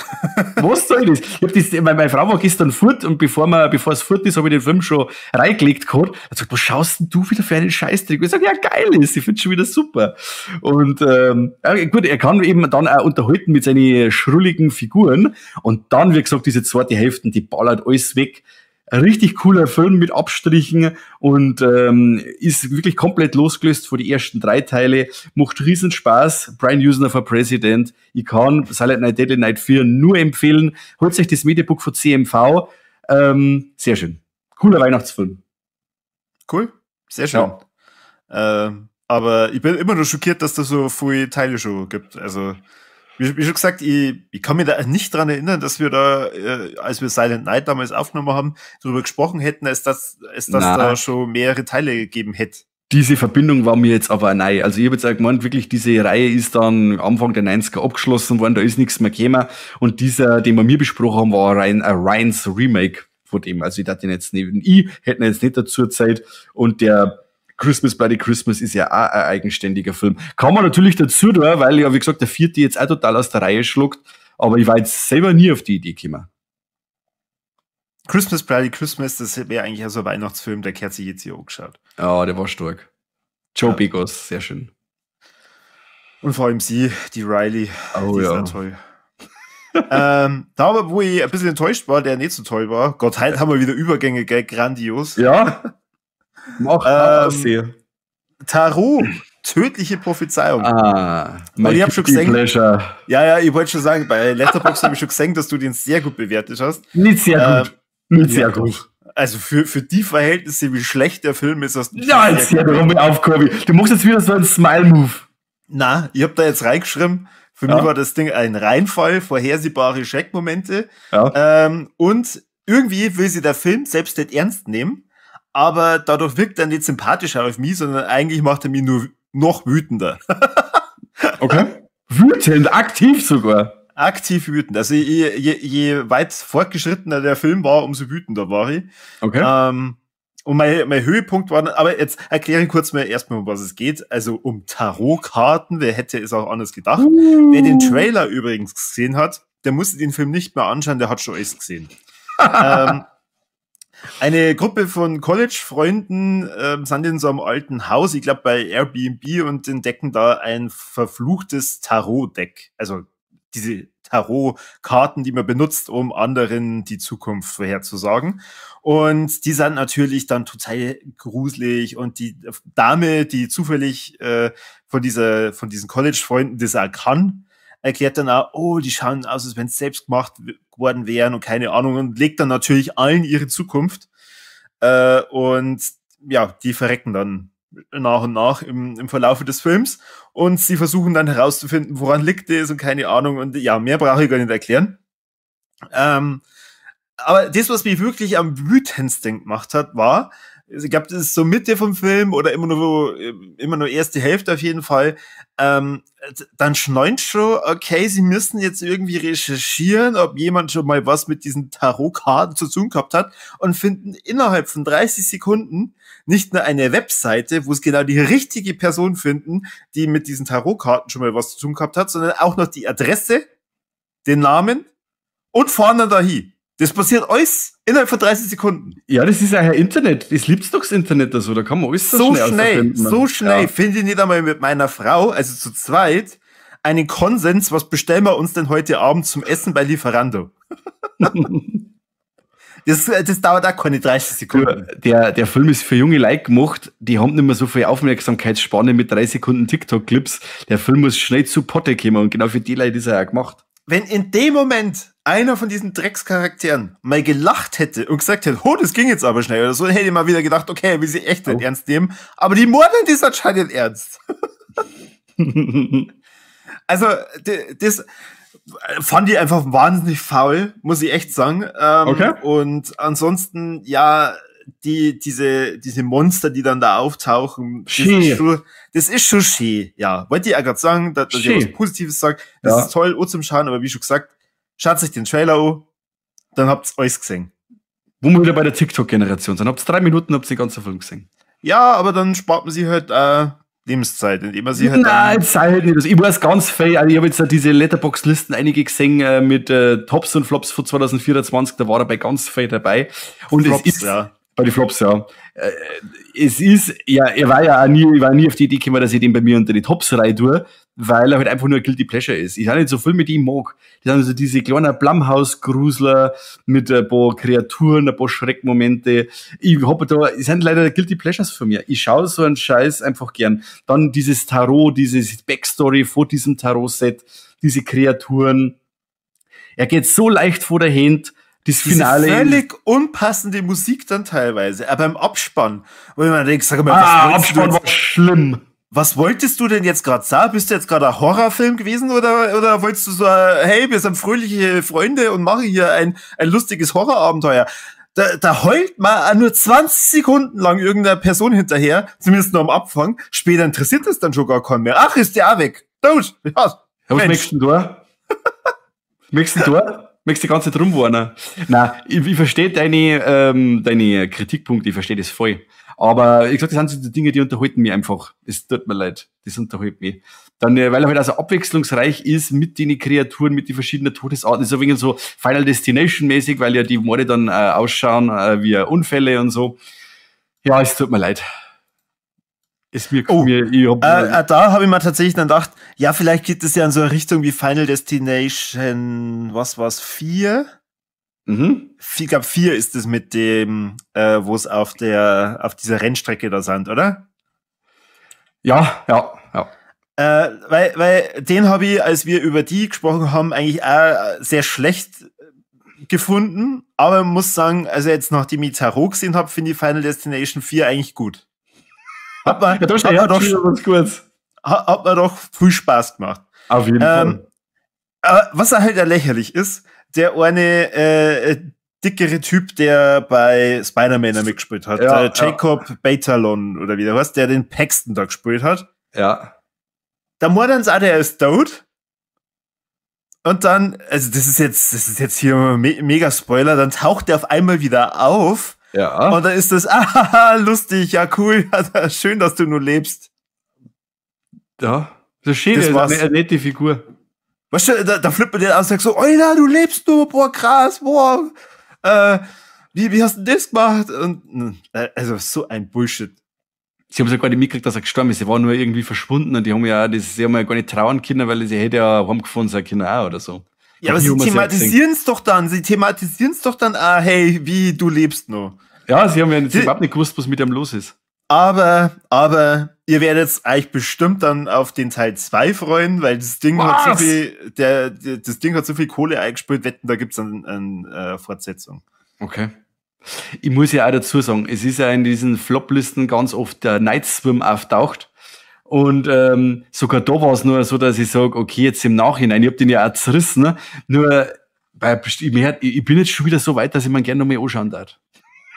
A: Was soll das? Ich hab das, meine Frau war gestern fort und bevor es fort ist, habe ich den Film schon reingelegt gehabt. Hat gesagt, was schaust denn du wieder für einen Scheißdreck? Ich sag, ja, geil ist, ich find's schon wieder super. Und gut, er kann eben dann auch unterhalten mit seinen schrulligen Figuren. Und dann, wie gesagt, diese zweite Hälfte, die ballert alles weg. Ein richtig cooler Film mit Abstrichen und ist wirklich komplett losgelöst von den ersten 3 Teile. Macht riesen Spaß. Brian Yuzna for President. Ich kann Silent Night, Deadly Night 4 nur empfehlen. Holt euch das Mediabook von CMV. Sehr schön. Cooler Weihnachtsfilm.
B: Cool. Sehr schön. Ja. Aber ich bin immer noch schockiert, dass da so viele Teile schon gibt. Also wie schon gesagt, ich kann mich da nicht dran erinnern, dass wir da, als wir Silent Night damals aufgenommen haben, darüber gesprochen hätten, als dass da schon mehrere Teile gegeben hätte.
A: Diese Verbindung war mir jetzt aber neu. Also ich habe jetzt auch gemeint, wirklich, diese Reihe ist dann Anfang der 90er abgeschlossen worden, da ist nichts mehr gekommen. Und dieser, den wir mir besprochen haben, war ein Ryans Remake von dem. Also ich dachte jetzt nicht, ich hätte jetzt nicht dazu Zeit. Und der Christmas Bloody Christmas ist ja auch ein eigenständiger Film. Kann man natürlich dazu tun, weil ja, wie gesagt, der vierte jetzt auch total aus der Reihe schluckt, aber ich war jetzt selber nie auf die Idee gekommen.
B: Christmas Bloody Christmas, das wäre eigentlich auch so ein Weihnachtsfilm, der kehrt sich jetzt hier angeschaut.
A: Ja, der war stark. Joe Begos, sehr schön.
B: Und vor allem sie, die Riley, oh, die ist ja toll. Da aber, wo ich ein bisschen enttäuscht war, der nicht so toll war, Gott, heute haben wir wieder Übergänge, gell, grandios.
A: Ja. Mach
B: Tarot, tödliche Prophezeiung.
A: Ah,
B: und ich habe schon gesehen. Pleasure. Ja, ich wollte schon sagen, bei Letterboxd habe ich schon gesehen, dass du den sehr gut bewertet hast.
A: Nicht sehr gut. Nicht sehr gut.
B: Also für die Verhältnisse, wie schlecht der Film ist, hast du.
A: Ja, jetzt hör doch mal auf, Corby. Du machst jetzt wieder so einen Smile-Move.
B: Na, ich habe da jetzt reingeschrieben. Für mich war das Ding ein Reinfall, vorhersehbare Schreckmomente. Ja. Und irgendwie will sie der Film selbst nicht ernst nehmen. Aber dadurch wirkt er nicht sympathischer auf mich, sondern eigentlich macht er mich nur noch wütender.
A: Okay. Wütend, aktiv sogar.
B: Aktiv wütend. Also je weit fortgeschrittener der Film war, umso wütender war ich.
A: Okay.
B: Und mein Höhepunkt war, aber jetzt erkläre ich kurz mal erstmal, um was es geht. Also um Tarotkarten, wer hätte es auch anders gedacht. Wer den Trailer übrigens gesehen hat, der musste den Film nicht mehr anschauen, der hat schon alles gesehen. Eine Gruppe von College-Freunden sind in so einem alten Haus, ich glaube bei Airbnb, und entdecken da ein verfluchtes Tarot-Deck. Also diese Tarot-Karten, die man benutzt, um anderen die Zukunft vorherzusagen. Und die sind natürlich dann total gruselig. Und die Dame, die zufällig von diesen College-Freunden das auch kann, erklärt dann auch, oh, die schauen aus, als wenn es selbst gemacht worden wären und keine Ahnung, und legt dann natürlich allen ihre Zukunft. Und ja, die verrecken dann nach und nach im Verlaufe des Films. Und sie versuchen dann herauszufinden, woran liegt es und keine Ahnung. Und ja, mehr brauche ich gar nicht erklären. Aber das, was mich wirklich am wütendsten gemacht hat, war, ich glaube, das ist so Mitte vom Film oder immer nur erste Hälfte auf jeden Fall. Dann schneunt schon, okay, sie müssen jetzt irgendwie recherchieren, ob jemand schon mal was mit diesen Tarotkarten zu tun gehabt hat, und finden innerhalb von 30 Sekunden nicht nur eine Webseite, wo es genau die richtige Person finden, die mit diesen Tarotkarten schon mal was zu tun gehabt hat, sondern auch noch die Adresse, den Namen und fahren dann dahin. Das passiert alles innerhalb von 30 Sekunden.
A: Ja, das ist ja Internet. Das liebt's doch das Internet so. Da kann man alles
B: so schnell. So schnell. Ja. Finde ich nicht einmal mit meiner Frau, also zu zweit, einen Konsens, was bestellen wir uns denn heute Abend zum Essen bei Lieferando? Das dauert auch keine 30 Sekunden.
A: Der Film ist für junge Leute gemacht, die haben nicht mehr so viel Aufmerksamkeitsspanne mit 3 Sekunden TikTok-Clips. Der Film muss schnell zu Potte kommen und genau für die Leute ist er ja gemacht.
B: Wenn in dem Moment einer von diesen Dreckscharakteren mal gelacht hätte und gesagt hätte, oh, das ging jetzt aber schnell oder so, dann hätte ich mal wieder gedacht, okay, will sie echt nicht ernst nehmen. Aber die morden das anscheinend ernst. Also, das fand ich einfach wahnsinnig faul, muss ich echt sagen.
A: Okay.
B: Und ansonsten, ja, Diese Monster, die dann da auftauchen, das ist schon schön. Ja, wollte ich auch gerade sagen, dass ich was Positives sage. Das ist toll, auch zum Schauen, aber wie schon gesagt, schaut sich den Trailer an, dann habt's alles gesehen.
A: Wo wir wieder bei der TikTok-Generation sind. Habt's 3 Minuten, habt's den ganzen Film gesehen.
B: Ja, aber dann spart man sich halt Lebenszeit, indem man sich halt.
A: Nein, sei halt nicht. Ich weiß ganz fein, also ich habe jetzt da diese Letterboxd-Listen einige gesehen mit Tops und Flops von 2024, da war er bei ganz fein dabei. Und Flops, es ist, ja. Bei den Flops, ja. Es ist, ja, er war ja auch nie, ich war nie auf die Idee gekommen, dass ich den bei mir unter die Tops rein tue, weil er halt einfach nur ein Guilty Pleasure ist. Ich habe nicht so viel mit ihm mag. Das sind so diese kleinen Blumhouse-Grusler mit ein paar Kreaturen, ein paar Schreckmomente. Ich hab da, es sind leider Guilty Pleasures für mich. Ich schaue so einen Scheiß einfach gern. Dann dieses Tarot, dieses Backstory vor diesem Tarot-Set, diese Kreaturen. Er geht so leicht vor der Hand. Das Finale.
B: Diese völlig unpassende Musik dann teilweise, aber im Abspann, wo ich mir denke, sag mal,
A: was Abspann war schlimm.
B: Was wolltest du denn jetzt gerade sagen? Bist du jetzt gerade ein Horrorfilm gewesen oder wolltest du so, hey, wir sind fröhliche Freunde und machen hier ein lustiges Horrorabenteuer? Da heult man nur 20 Sekunden lang irgendeiner Person hinterher, zumindest nur am Anfang. Später interessiert es dann schon gar keinen mehr. Ach, ist der auch weg. Tot.
A: Ja, was möchtest du da? Möchtest du da? Möchtest die ganze Zeit rumwarnen? Nein, ich verstehe deine Kritikpunkte, ich verstehe das voll. Aber ich sag, das sind so die Dinge, die unterhalten mich einfach. Es tut mir leid, das unterhält mich. Dann, weil er halt also abwechslungsreich ist mit den Kreaturen, mit den verschiedenen Todesarten. Ist ein wenig so Final Destination mäßig, weil ja die Morde dann ausschauen wie Unfälle und so. Ja, es tut mir leid.
B: Ist mir, mir ich hab, da habe ich mir tatsächlich dann gedacht, ja, vielleicht geht es ja in so eine Richtung wie Final Destination, was war's, 4? Mhm. Ich glaube, 4 ist es mit dem, wo es auf dieser Rennstrecke da sind, oder?
A: Ja, ja, ja.
B: Weil den habe ich, als wir über die gesprochen haben, eigentlich auch sehr schlecht gefunden. Aber man muss sagen, also jetzt, nachdem ich Tarot gesehen habe, finde ich Final Destination 4 eigentlich gut. Hat man, ja, hat man doch viel Spaß gemacht.
A: Auf jeden Fall.
B: Aber was halt lächerlich ist, der eine dickere Typ, der bei Spider-Man mitgespielt hat, ja, Jacob Batalon oder wie der heißt, der den Paxton da gespielt hat.
A: Ja.
B: Da mordern sie auch, der ist tot. Und dann, also das ist jetzt hier mega Spoiler, dann taucht der auf einmal wieder auf.
A: Ja.
B: Und dann ist das, ah, lustig, ja, cool, schön, dass du nur lebst.
A: Ja, das ist schön, das ist eine nette Figur.
B: Weißt du, da flippt man den aus und sagt so, Alter, du lebst nur, boah, krass, boah, wie hast du denn das gemacht? Und, also, so ein Bullshit.
A: Sie haben ja gar nicht mitgekriegt, dass er gestorben ist. Sie war nur irgendwie verschwunden und die haben ja, sie haben ja gar nicht trauern können, weil sie hätte ja heimgefahren sein können auch oder so.
B: Ja, aber sie thematisieren es doch dann. Sie thematisieren es doch dann, ah, hey, wie, du lebst noch.
A: Ja, sie haben ja überhaupt nicht gewusst, was mit ihm los ist.
B: Aber ihr werdet euch bestimmt dann auf den Teil 2 freuen, weil das Ding hat so viel, das Ding hat so viel Kohle eingespielt, wetten, da gibt's eine Fortsetzung.
A: Okay. Ich muss ja auch dazu sagen, es ist ja in diesen Flop-Listen ganz oft der Night Swim auftaucht. Und sogar da war es nur so, dass ich sage, okay, jetzt im Nachhinein, ich hab den ja auch zerrissen, ne? Nur ich bin jetzt schon wieder so weit, dass ich mir gerne nochmal anschauen darf.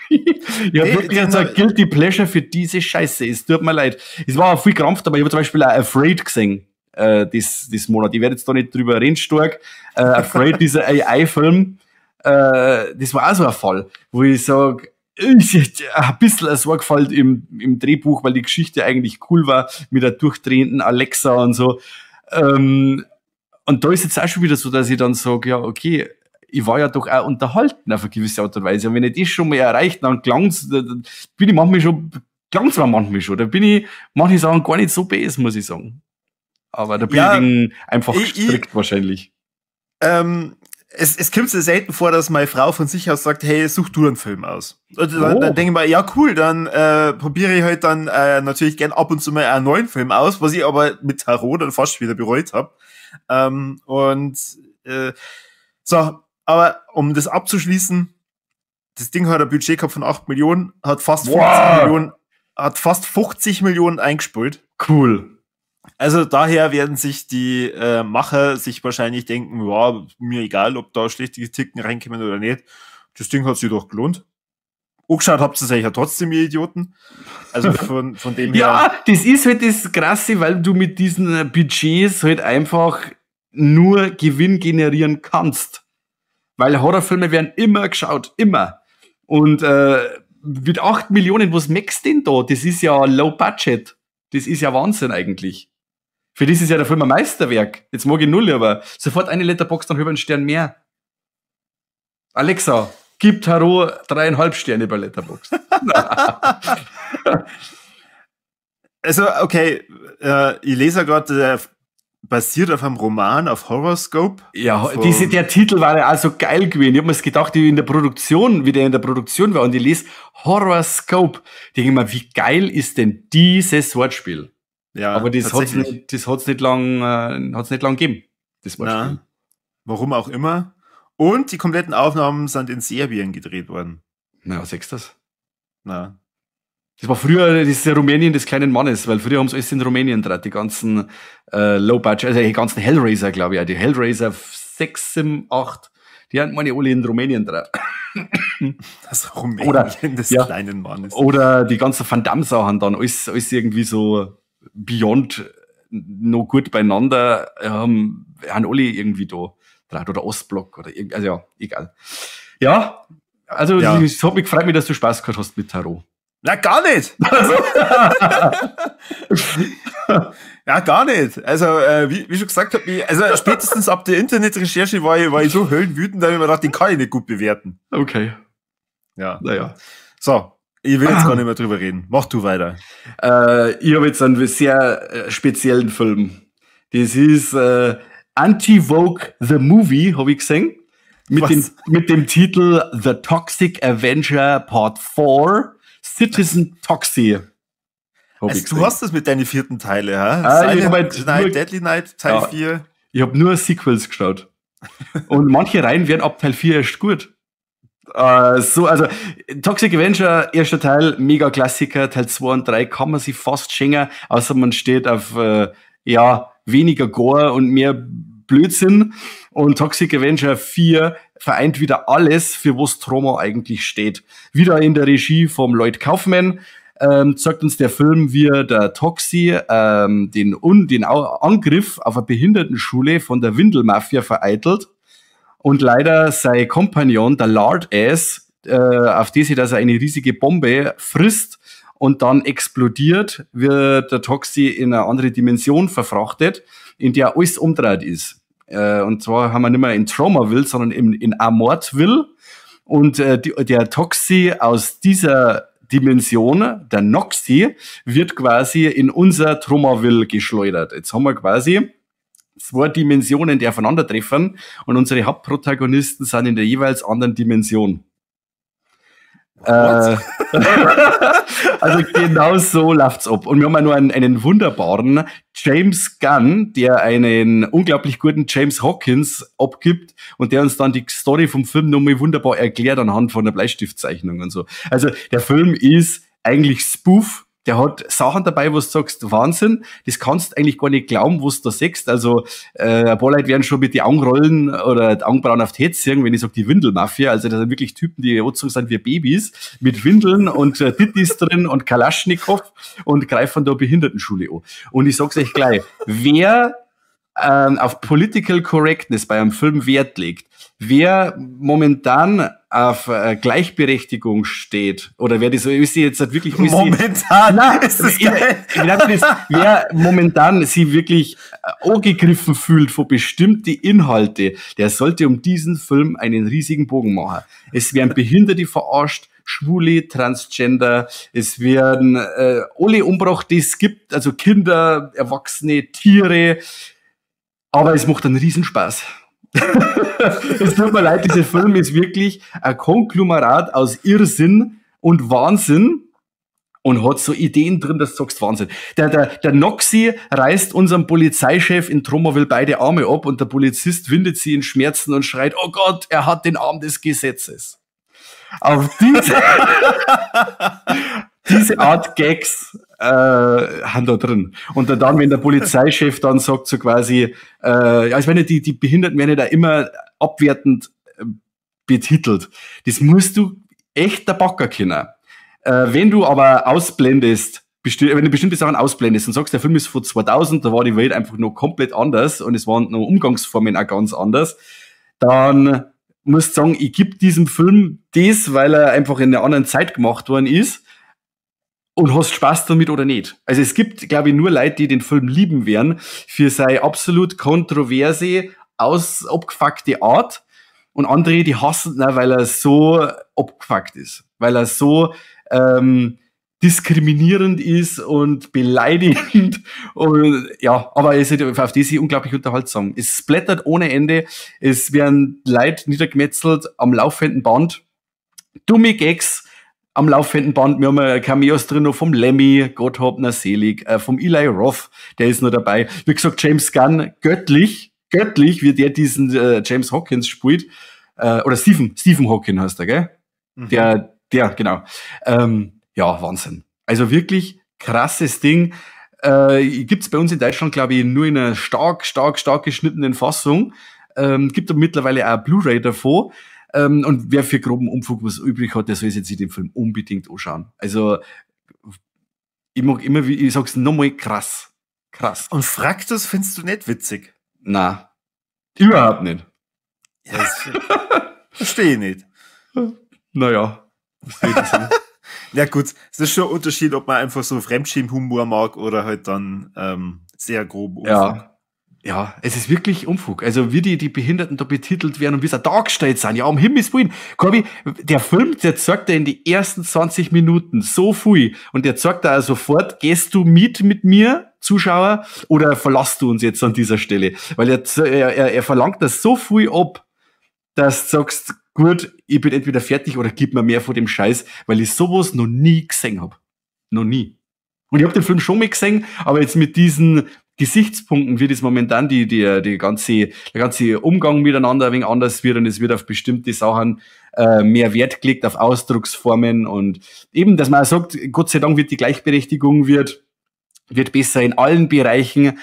A: Ich habe wirklich so ein Guilty Pleasure für diese Scheiße. Es tut mir leid. Es war auch viel krampft, aber ich habe zum Beispiel auch Afraid gesehen, das Monat. Ich werde jetzt da nicht drüber reden, stark. Afraid, dieser AI-Film, das war auch so ein Fall, wo ich sage, ein bisschen eine Sorgfalt im Drehbuch, weil die Geschichte eigentlich cool war, mit der durchdrehenden Alexa und so. Und da ist jetzt auch schon wieder so, dass ich dann sage, ja, okay, ich war ja doch auch unterhalten auf eine gewisse Art und Weise. Und wenn ich das schon mal erreicht, dann klang's, da bin ich manchmal schon, klang's mir manchmal schon. Da bin ich manche Sachen gar nicht so böse, muss ich sagen. Aber da bin ich einfach gestrickt wahrscheinlich.
B: Es kommt sehr selten vor, dass meine Frau von sich aus sagt, hey, such du einen Film aus. Und dann denke ich mir, ja cool, dann probiere ich halt dann natürlich gern ab und zu mal einen neuen Film aus, was ich aber mit Tarot dann fast wieder bereut habe. So, aber um das abzuschließen, das Ding hat ein Budget gehabt von 8 Millionen, hat fast 50 Millionen, hat fast 50 Millionen eingespült.
A: Cool.
B: Also daher werden sich die Macher sich wahrscheinlich denken, ja, mir egal, ob da schlechte Kritiken reinkommen oder nicht. Das Ding hat sich doch gelohnt. Angeschaut habt ihr es ja trotzdem, ihr Idioten. Also von dem her.
A: Ja, das ist halt das Krasse, weil du mit diesen Budgets halt einfach nur Gewinn generieren kannst. Weil Horrorfilme werden immer geschaut, immer. Und mit 8 Millionen, was möchtest du denn da? Das ist ja Low Budget. Das ist ja Wahnsinn eigentlich. Für das ist ja der Film ein Meisterwerk. Jetzt mag ich null, aber sofort eine Letterboxd, dann über einen Stern mehr. Alexa, gib Tarot 3,5 Sterne bei Letterboxd.
B: Also, okay, ich lese ja gerade, der basiert auf einem Roman, auf Horrorscope.
A: Ja, der Titel war ja auch so geil gewesen. Ich hab mir's gedacht, wie in der Produktion, wie der in der Produktion war, und ich lese Horrorscope. Ich denke mir, wie geil ist denn dieses Wortspiel?
B: Ja,
A: aber das hat's
B: tatsächlich.
A: nicht, das hat's nicht lang, hat's nicht lang gegeben, das Wortspiel.
B: Na, warum auch immer. Und die kompletten Aufnahmen sind in Serbien gedreht worden.
A: Na, was sagst du das?
B: Na.
A: Das war früher, das ist ja Rumänien des kleinen Mannes, weil früher haben sie alles in Rumänien gedreht, die ganzen Low Budget, also die ganzen Hellraiser, glaube ich, auch, die Hellraiser 6, 7, 8, die haben meine alle in Rumänien gedreht.
B: Das Rumänien
A: Oder,
B: des
A: ja.
B: kleinen Mannes.
A: Oder die ganzen Van Damme-Sachen dann, alles irgendwie so beyond noch gut beieinander, haben alle irgendwie da gedreht. Oder Ostblock oder irgend, also ja, egal. Ja, also
B: Ja.
A: es hat mich gefreut, dass du Spaß gehabt hast mit Tarot.
B: Na, gar nicht. Ja, gar nicht. Also wie schon gesagt hab, ich, also spätestens ab der Internetrecherche war ich so höllenwütend, da hab ich mir gedacht, den kann ich nicht gut bewerten.
A: Okay.
B: Ja.
A: Naja.
B: So, ich will jetzt gar nicht mehr drüber reden. Mach du weiter.
A: Ich hab jetzt einen sehr speziellen Film. Das ist Anti-Vogue The Movie, hab ich gesehen. Mit
B: Was?
A: dem Titel The Toxic Avenger Part 4. Citizen Toxie. Hab
B: Also,
A: ich
B: du
A: gesehen.
B: hast das mit deinen vierten Teile, hä?
A: Ah, ich
B: Silent
A: hab halt
B: Night,
A: nur
B: Deadly Night, Teil
A: Ja.
B: 4.
A: Ich hab nur Sequels geschaut. Und manche Reihen werden ab Teil 4 erst gut. Toxic Avenger, erster Teil, mega Klassiker, Teil 2 und 3 kann man sich fast schenken, außer man steht auf weniger Gore und mehr Blödsinn. Und Toxic Avenger 4 vereint wieder alles, für was Troma eigentlich steht. Wieder in der Regie vom Lloyd Kaufman zeigt uns der Film, wie der Toxie den Angriff auf eine Behindertenschule von der Windelmafia vereitelt und leider sein Kompagnon, der Lard Ass, auf die sich, dass er eine riesige Bombe frisst und dann explodiert, wird der Toxie in eine andere Dimension verfrachtet, in der alles umdreht ist. Und zwar haben wir nicht mehr in Tromaville, sondern in Amortville. Und der Toxie aus dieser Dimension, der Noxie, wird quasi in unser Tromaville geschleudert. Jetzt haben wir quasi zwei Dimensionen, die aufeinandertreffen, und unsere Hauptprotagonisten sind in der jeweils anderen Dimension.
B: What?
A: Also genau so läuft's ab. Und wir haben ja nur einen wunderbaren James Gunn, der einen unglaublich guten James Hawkins abgibt und der uns dann die Story vom Film nochmal wunderbar erklärt anhand von der Bleistiftzeichnung und so. Also der Film ist eigentlich Spoof. Der hat Sachen dabei, wo du sagst, Wahnsinn, das kannst du eigentlich gar nicht glauben, was du da siehst. Also ein paar Leute werden schon mit die Augenrollen oder die Augenbrauen auf die Hände ziehen, wenn ich sag, die Windelmafia. Also das sind wirklich Typen, die angezogen sind wie Babys, mit Windeln und Tittis drin und Kalaschnikow und greifen da Behindertenschule an. Und ich sag's euch gleich, wer auf Political Correctness bei einem Film Wert legt, wer momentan auf Gleichberechtigung steht, oder wer das so ist, jetzt halt wirklich alles die
B: Momentan
A: Nein,
B: ist das
A: ich,
B: geil.
A: ich glaub, das, wer momentan sich wirklich angegriffen fühlt von bestimmten Inhalte, der sollte um diesen Film einen riesigen Bogen machen. Es werden Behinderte verarscht, Schwule, Transgender, es werden alle umgebracht, die es gibt, also Kinder, Erwachsene, Tiere, aber es macht einen Riesenspaß. Es tut mir leid, dieser Film ist wirklich ein Konglomerat aus Irrsinn und Wahnsinn und hat so Ideen drin, dass du sagst, Wahnsinn. Der Noxie reißt unserem Polizeichef in Tromaville beide Arme ab und der Polizist windet sie in Schmerzen und schreit, oh Gott, er hat den Arm des Gesetzes. Auf diese Art Gags haben da drin. Und dann, wenn der Polizeichef dann sagt, so quasi, ja, ich meine, die Behinderten werden ja da immer abwertend betitelt. Das musst du echt der Backer können. Wenn du aber ausblendest, wenn du bestimmte Sachen ausblendest und sagst, der Film ist von 2000, da war die Welt einfach noch komplett anders und es waren noch Umgangsformen auch ganz anders, dann musst du sagen, ich gebe diesem Film das, weil er einfach in einer anderen Zeit gemacht worden ist und hast Spaß damit oder nicht. Also es gibt, glaube ich, nur Leute, die den Film lieben werden für seine absolut kontroverse, abgefuckte Art und andere, die hassen ihn, weil er so abgefuckt ist, weil er so diskriminierend ist und beleidigend und ja, aber es ist auf die sie unglaublich unterhaltsam. Es splattert ohne Ende, es werden Leute niedergemetzelt am laufenden Band, dumme Gags am laufenden Band. Wir haben Cameos drin noch vom Lemmy, Gott hab ihn selig, vom Eli Roth, der ist noch dabei. Wie gesagt, James Gunn, göttlich, göttlich, wie der diesen James Hawkins spielt. Oder Stephen Hawking heißt er, gell? Mhm. Der, genau. Ja, Wahnsinn. Also wirklich krasses Ding. Gibt's bei uns in Deutschland, glaube ich, nur in einer stark, stark, stark geschnittenen Fassung. Gibt aber mittlerweile auch Blu-ray davon. Und wer für groben Unfug was übrig hat, der soll sich jetzt den Film unbedingt anschauen. Also, ich mag immer, wie ich sag's nochmal, krass. Krass.
B: Und Fraktus findest du nicht witzig?
A: Na, überhaupt nicht.
B: Ja, das verstehe ich nicht.
A: Naja.
B: Ja gut, es ist schon ein Unterschied, ob man einfach so Fremdschämen-Humor mag oder halt dann sehr grob
A: Unfug. Ja. Ja, es ist wirklich Unfug. Also wie die Behinderten da betitelt werden und wie sie dargestellt sind. Ja, um Himmels Willen. Corby, der Film, der zeigt dir in die ersten 20 Minuten so viel und der zeigt da sofort, gehst du mit mir, Zuschauer, oder verlässt du uns jetzt an dieser Stelle? Weil er verlangt das so viel ab, dass du sagst, gut, ich bin entweder fertig oder gib mir mehr von dem Scheiß, weil ich sowas noch nie gesehen hab. Noch nie. Und ich hab den Film schon mal gesehen, aber jetzt mit diesen Gesichtspunkten wird es momentan der ganze Umgang miteinander ein wenig anders wird und es wird auf bestimmte Sachen mehr Wert gelegt, auf Ausdrucksformen und eben, dass man auch sagt, Gott sei Dank wird die Gleichberechtigung wird besser in allen Bereichen,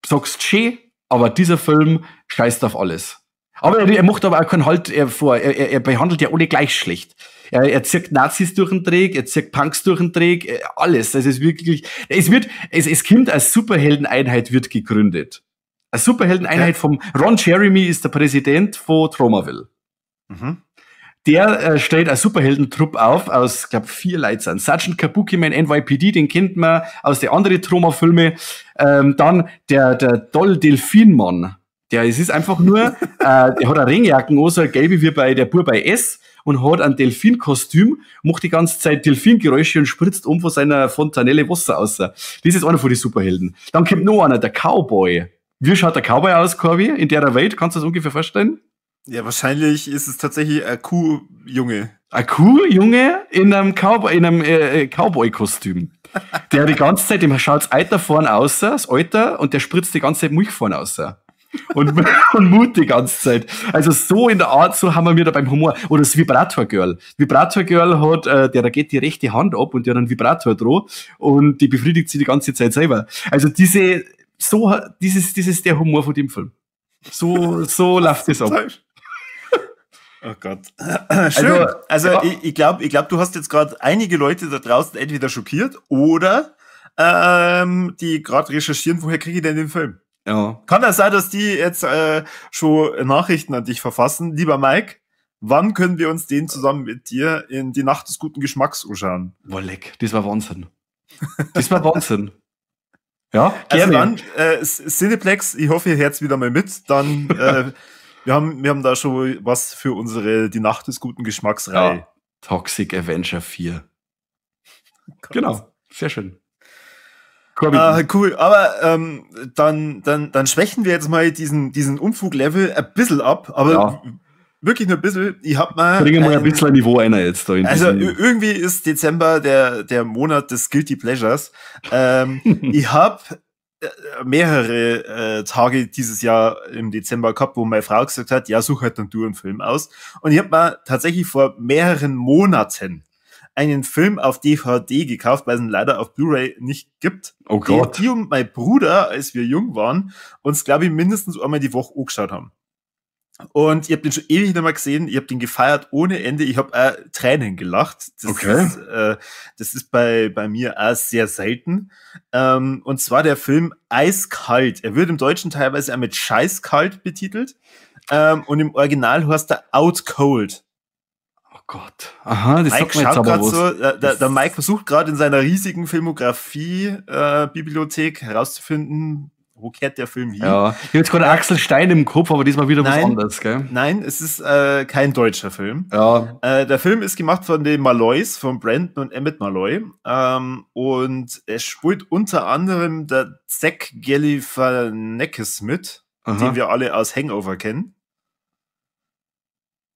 A: sagst schön, aber dieser Film scheißt auf alles. Aber er macht aber auch keinen Halt vor. Er behandelt ja alle gleich schlecht. Er zirkt Nazis durch den Dreck, er zirkt Punks durch den Dreck, alles. Also es ist wirklich, es kommt als Superheldeneinheit wird gegründet. Eine Superheldeneinheit vom Ron Jeremy ist der Präsident von Tromaville. Mhm. Der stellt einen Superheldentrupp auf aus, glaub, 4 Leuten sind. Sergeant Kabuki, mein NYPD, den kennt man aus den anderen Troma-Filmen. Dann der Doll Delfinmann. Der, es ist einfach nur, der hat eine Regenjacken an, so eine gelbe wie bei der Bur bei S und hat ein Delfinkostüm, macht die ganze Zeit Delfingeräusche und spritzt um von seiner Fontanelle Wasser raus. Das ist einer von den Superhelden. Dann kommt noch einer, der Cowboy. Wie schaut der Cowboy aus, Corby? In der Welt? Kannst du das ungefähr vorstellen?
B: Ja, wahrscheinlich ist es tatsächlich ein Kuhjunge.
A: Ein Kuhjunge in einem Cowboy, in einem Cowboy-Kostüm. Der die ganze Zeit, dem schaut's Alter vorn aus, das Alter, und der spritzt die ganze Zeit Milch vorn aus. Und Mut die ganze Zeit. Also so in der Art, so haben wir mir da beim Humor. Oder das Vibrator Girl. Vibrator Girl hat, der geht die rechte Hand ab und der hat einen Vibrator dran und die befriedigt sie die ganze Zeit selber. Also dieses ist der Humor von dem Film. So läuft das ab.
B: Oh Gott. Schön. Also ja. Ich glaube, du hast jetzt gerade einige Leute da draußen entweder schockiert oder die gerade recherchieren, woher kriege ich denn den Film?
A: Ja.
B: Kann das sein, dass die jetzt schon Nachrichten an dich verfassen? Lieber Mike, wann können wir uns den zusammen mit dir in die Nacht des guten Geschmacks anschauen?
A: Boah, leck, das war Wahnsinn. Das war Wahnsinn. Ja, gerne.
B: Also dann, Cineplex, ich hoffe, ihr hört's wieder mal mit. Dann, wir haben da schon was für unsere Die Nacht des guten Geschmacks-Reihe.
A: Ja, Toxic Avenger 4. Genau, sehr schön.
B: Cool, aber dann schwächen wir jetzt mal diesen Unfug-Level ein bisschen ab, aber ja, wirklich nur ein bisschen. Ich hab mal
A: bringen wir ein bisschen ein Niveau einer jetzt da.
B: Also irgendwie ist Dezember der Monat des Guilty Pleasures. Ich hab mehrere Tage dieses Jahr im Dezember gehabt, wo meine Frau gesagt hat, ja, such halt dann du einen Film aus. Und ich hab mal tatsächlich vor mehreren Monaten einen Film auf DVD gekauft, weil es ihn leider auf Blu-ray nicht gibt.
A: Oh Gott.
B: Die und mein Bruder, als wir jung waren, uns, glaube ich, mindestens einmal die Woche angeschaut haben. Und ich habe den schon ewig nicht mehr gesehen. Ich habe den gefeiert ohne Ende. Ich habe Tränen gelacht. Das
A: Okay.
B: ist bei mir auch sehr selten. Und zwar der Film Eiskalt. Er wird im Deutschen teilweise auch mit Scheißkalt betitelt. Und im Original heißt er Out Cold.
A: Oh Gott. Aha, das
B: Mike
A: sagt mir jetzt
B: schaut
A: aber
B: grad
A: was.
B: so, der Mike versucht gerade in seiner riesigen Filmografie-Bibliothek herauszufinden, wo kehrt der Film hin.
A: Ja, ich hab jetzt gerade Axel Stein im Kopf, aber diesmal wieder was
B: Nein.
A: anderes, gell?
B: Nein, es ist kein deutscher Film.
A: Ja.
B: Der Film ist gemacht von den Malloys, von Brandon und Emmett Malloy. Und es spielt unter anderem der Zach Galifianakis mit,
A: Aha.
B: den wir alle aus Hangover kennen.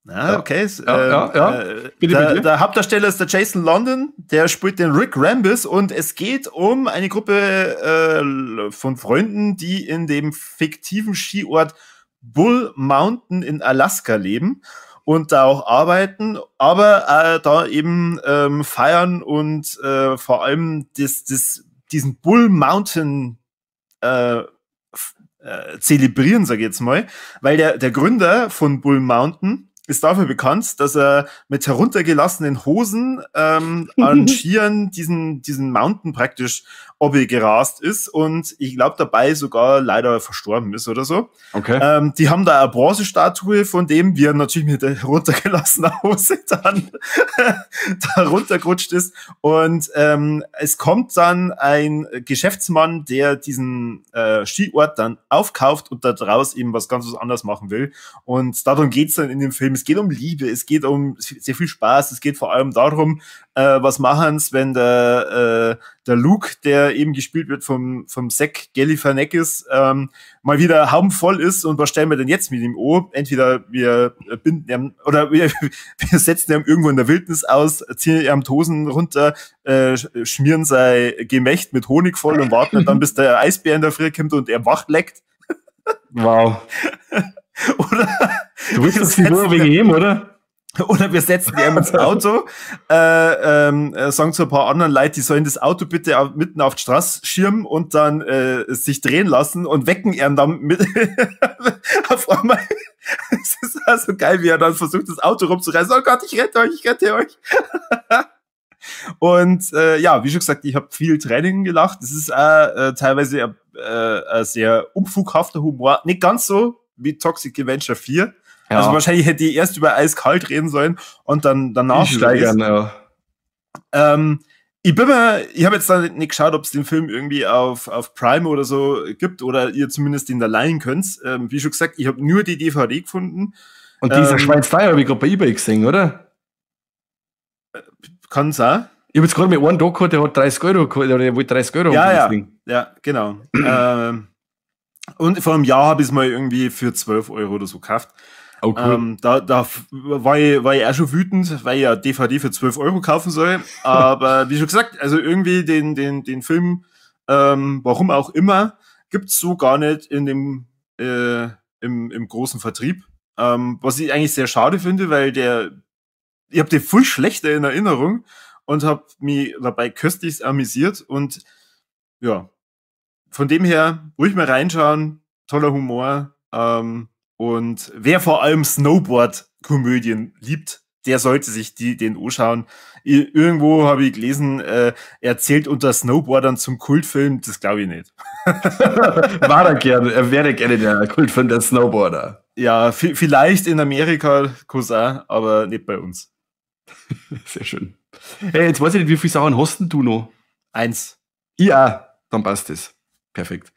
B: Na,
A: Ja.
B: okay.
A: Ja, ja, ja. Bitte, bitte.
B: Der Hauptdarsteller ist der Jason London, der spielt den Rick Rambis und es geht um eine Gruppe von Freunden, die in dem fiktiven Skiort Bull Mountain in Alaska leben und da auch arbeiten, aber da eben feiern und vor allem diesen Bull Mountain zelebrieren, sag ich jetzt mal, weil der Gründer von Bull Mountain ist dafür bekannt, dass er mit heruntergelassenen Hosen an Skiern diesen Mountain praktisch gerast ist und ich glaub dabei sogar leider verstorben ist oder so.
A: Okay.
B: Die haben da eine Bronzestatue von dem, wie er natürlich mit der heruntergelassenen Hose dann da runtergerutscht ist. Und es kommt dann ein Geschäftsmann, der diesen Skiort dann aufkauft und da draus eben was ganz was anderes machen will. Und darum geht's dann in dem Film. Es geht um Liebe, es geht um sehr viel Spaß, es geht vor allem darum, was machen's, wenn der Luke, der eben gespielt wird vom Zach Galifianakis, mal wieder haumvoll ist und was stellen wir denn jetzt mit ihm an? Entweder wir binden ihn oder wir setzen ihn irgendwo in der Wildnis aus, ziehen ihm die Hosen runter, schmieren sein Gemächt mit Honig voll und warten dann, bis der Eisbär in der Früh kommt und er wach leckt.
A: Wow.
B: Oder
A: du willst das nur wegen ihm, oder?
B: Oder wir setzen ihn ins Auto, sagen zu ein paar anderen Leuten, die sollen das Auto bitte mitten auf die Straße schirmen und dann sich drehen lassen und wecken ihn dann mit. Auf einmal. Es ist also geil, wie er dann versucht, das Auto rumzureißen. Oh Gott, ich rette euch, ich rette euch. Und ja, wie schon gesagt, ich habe viel Tränen gelacht. Es ist teilweise ein sehr unfughafter Humor. Nicht ganz so wie Toxic Avenger 4.
A: Ja.
B: Also wahrscheinlich hätte ich erst über Eiskalt reden sollen und dann danach
A: steigern, ja.
B: Ich habe jetzt da nicht geschaut, ob es den Film irgendwie auf Prime oder so gibt oder ihr zumindest den da leihen könnt. Wie schon gesagt, ich habe nur die DVD gefunden.
A: Und dieser Schweinsteier habe ich gerade bei eBay gesehen, oder?
B: Kann sein.
A: Ich habe jetzt gerade mit einem da gehabt, der hat 30 Euro geholt, oder der wollte 30 Euro.
B: Ja, ja, ja, genau. Und vor einem Jahr habe ich es mal irgendwie für 12 Euro oder so gekauft.
A: Oh, cool.
B: Da war ich auch schon wütend, weil ich ja DVD für 12 Euro kaufen soll. Aber wie schon gesagt, also irgendwie den Film, warum auch immer, gibt's so gar nicht in dem, im großen Vertrieb. Was ich eigentlich sehr schade finde, weil ich habe den voll schlechter in Erinnerung und habe mich dabei köstlich amüsiert und ja, von dem her ruhig mal reinschauen, toller Humor, und wer vor allem Snowboard-Komödien liebt, der sollte sich den anschauen. Irgendwo habe ich gelesen, er zählt unter Snowboardern zum Kultfilm, das glaube ich nicht.
A: War er gerne, er wäre gerne der Kultfilm der Snowboarder.
B: Ja, vielleicht in Amerika, Cousin, aber nicht bei uns.
A: Sehr schön. Hey, jetzt weiß ich nicht, wie viele Sachen hast denn du noch?
B: 1.
A: Ja, dann passt es. Perfekt.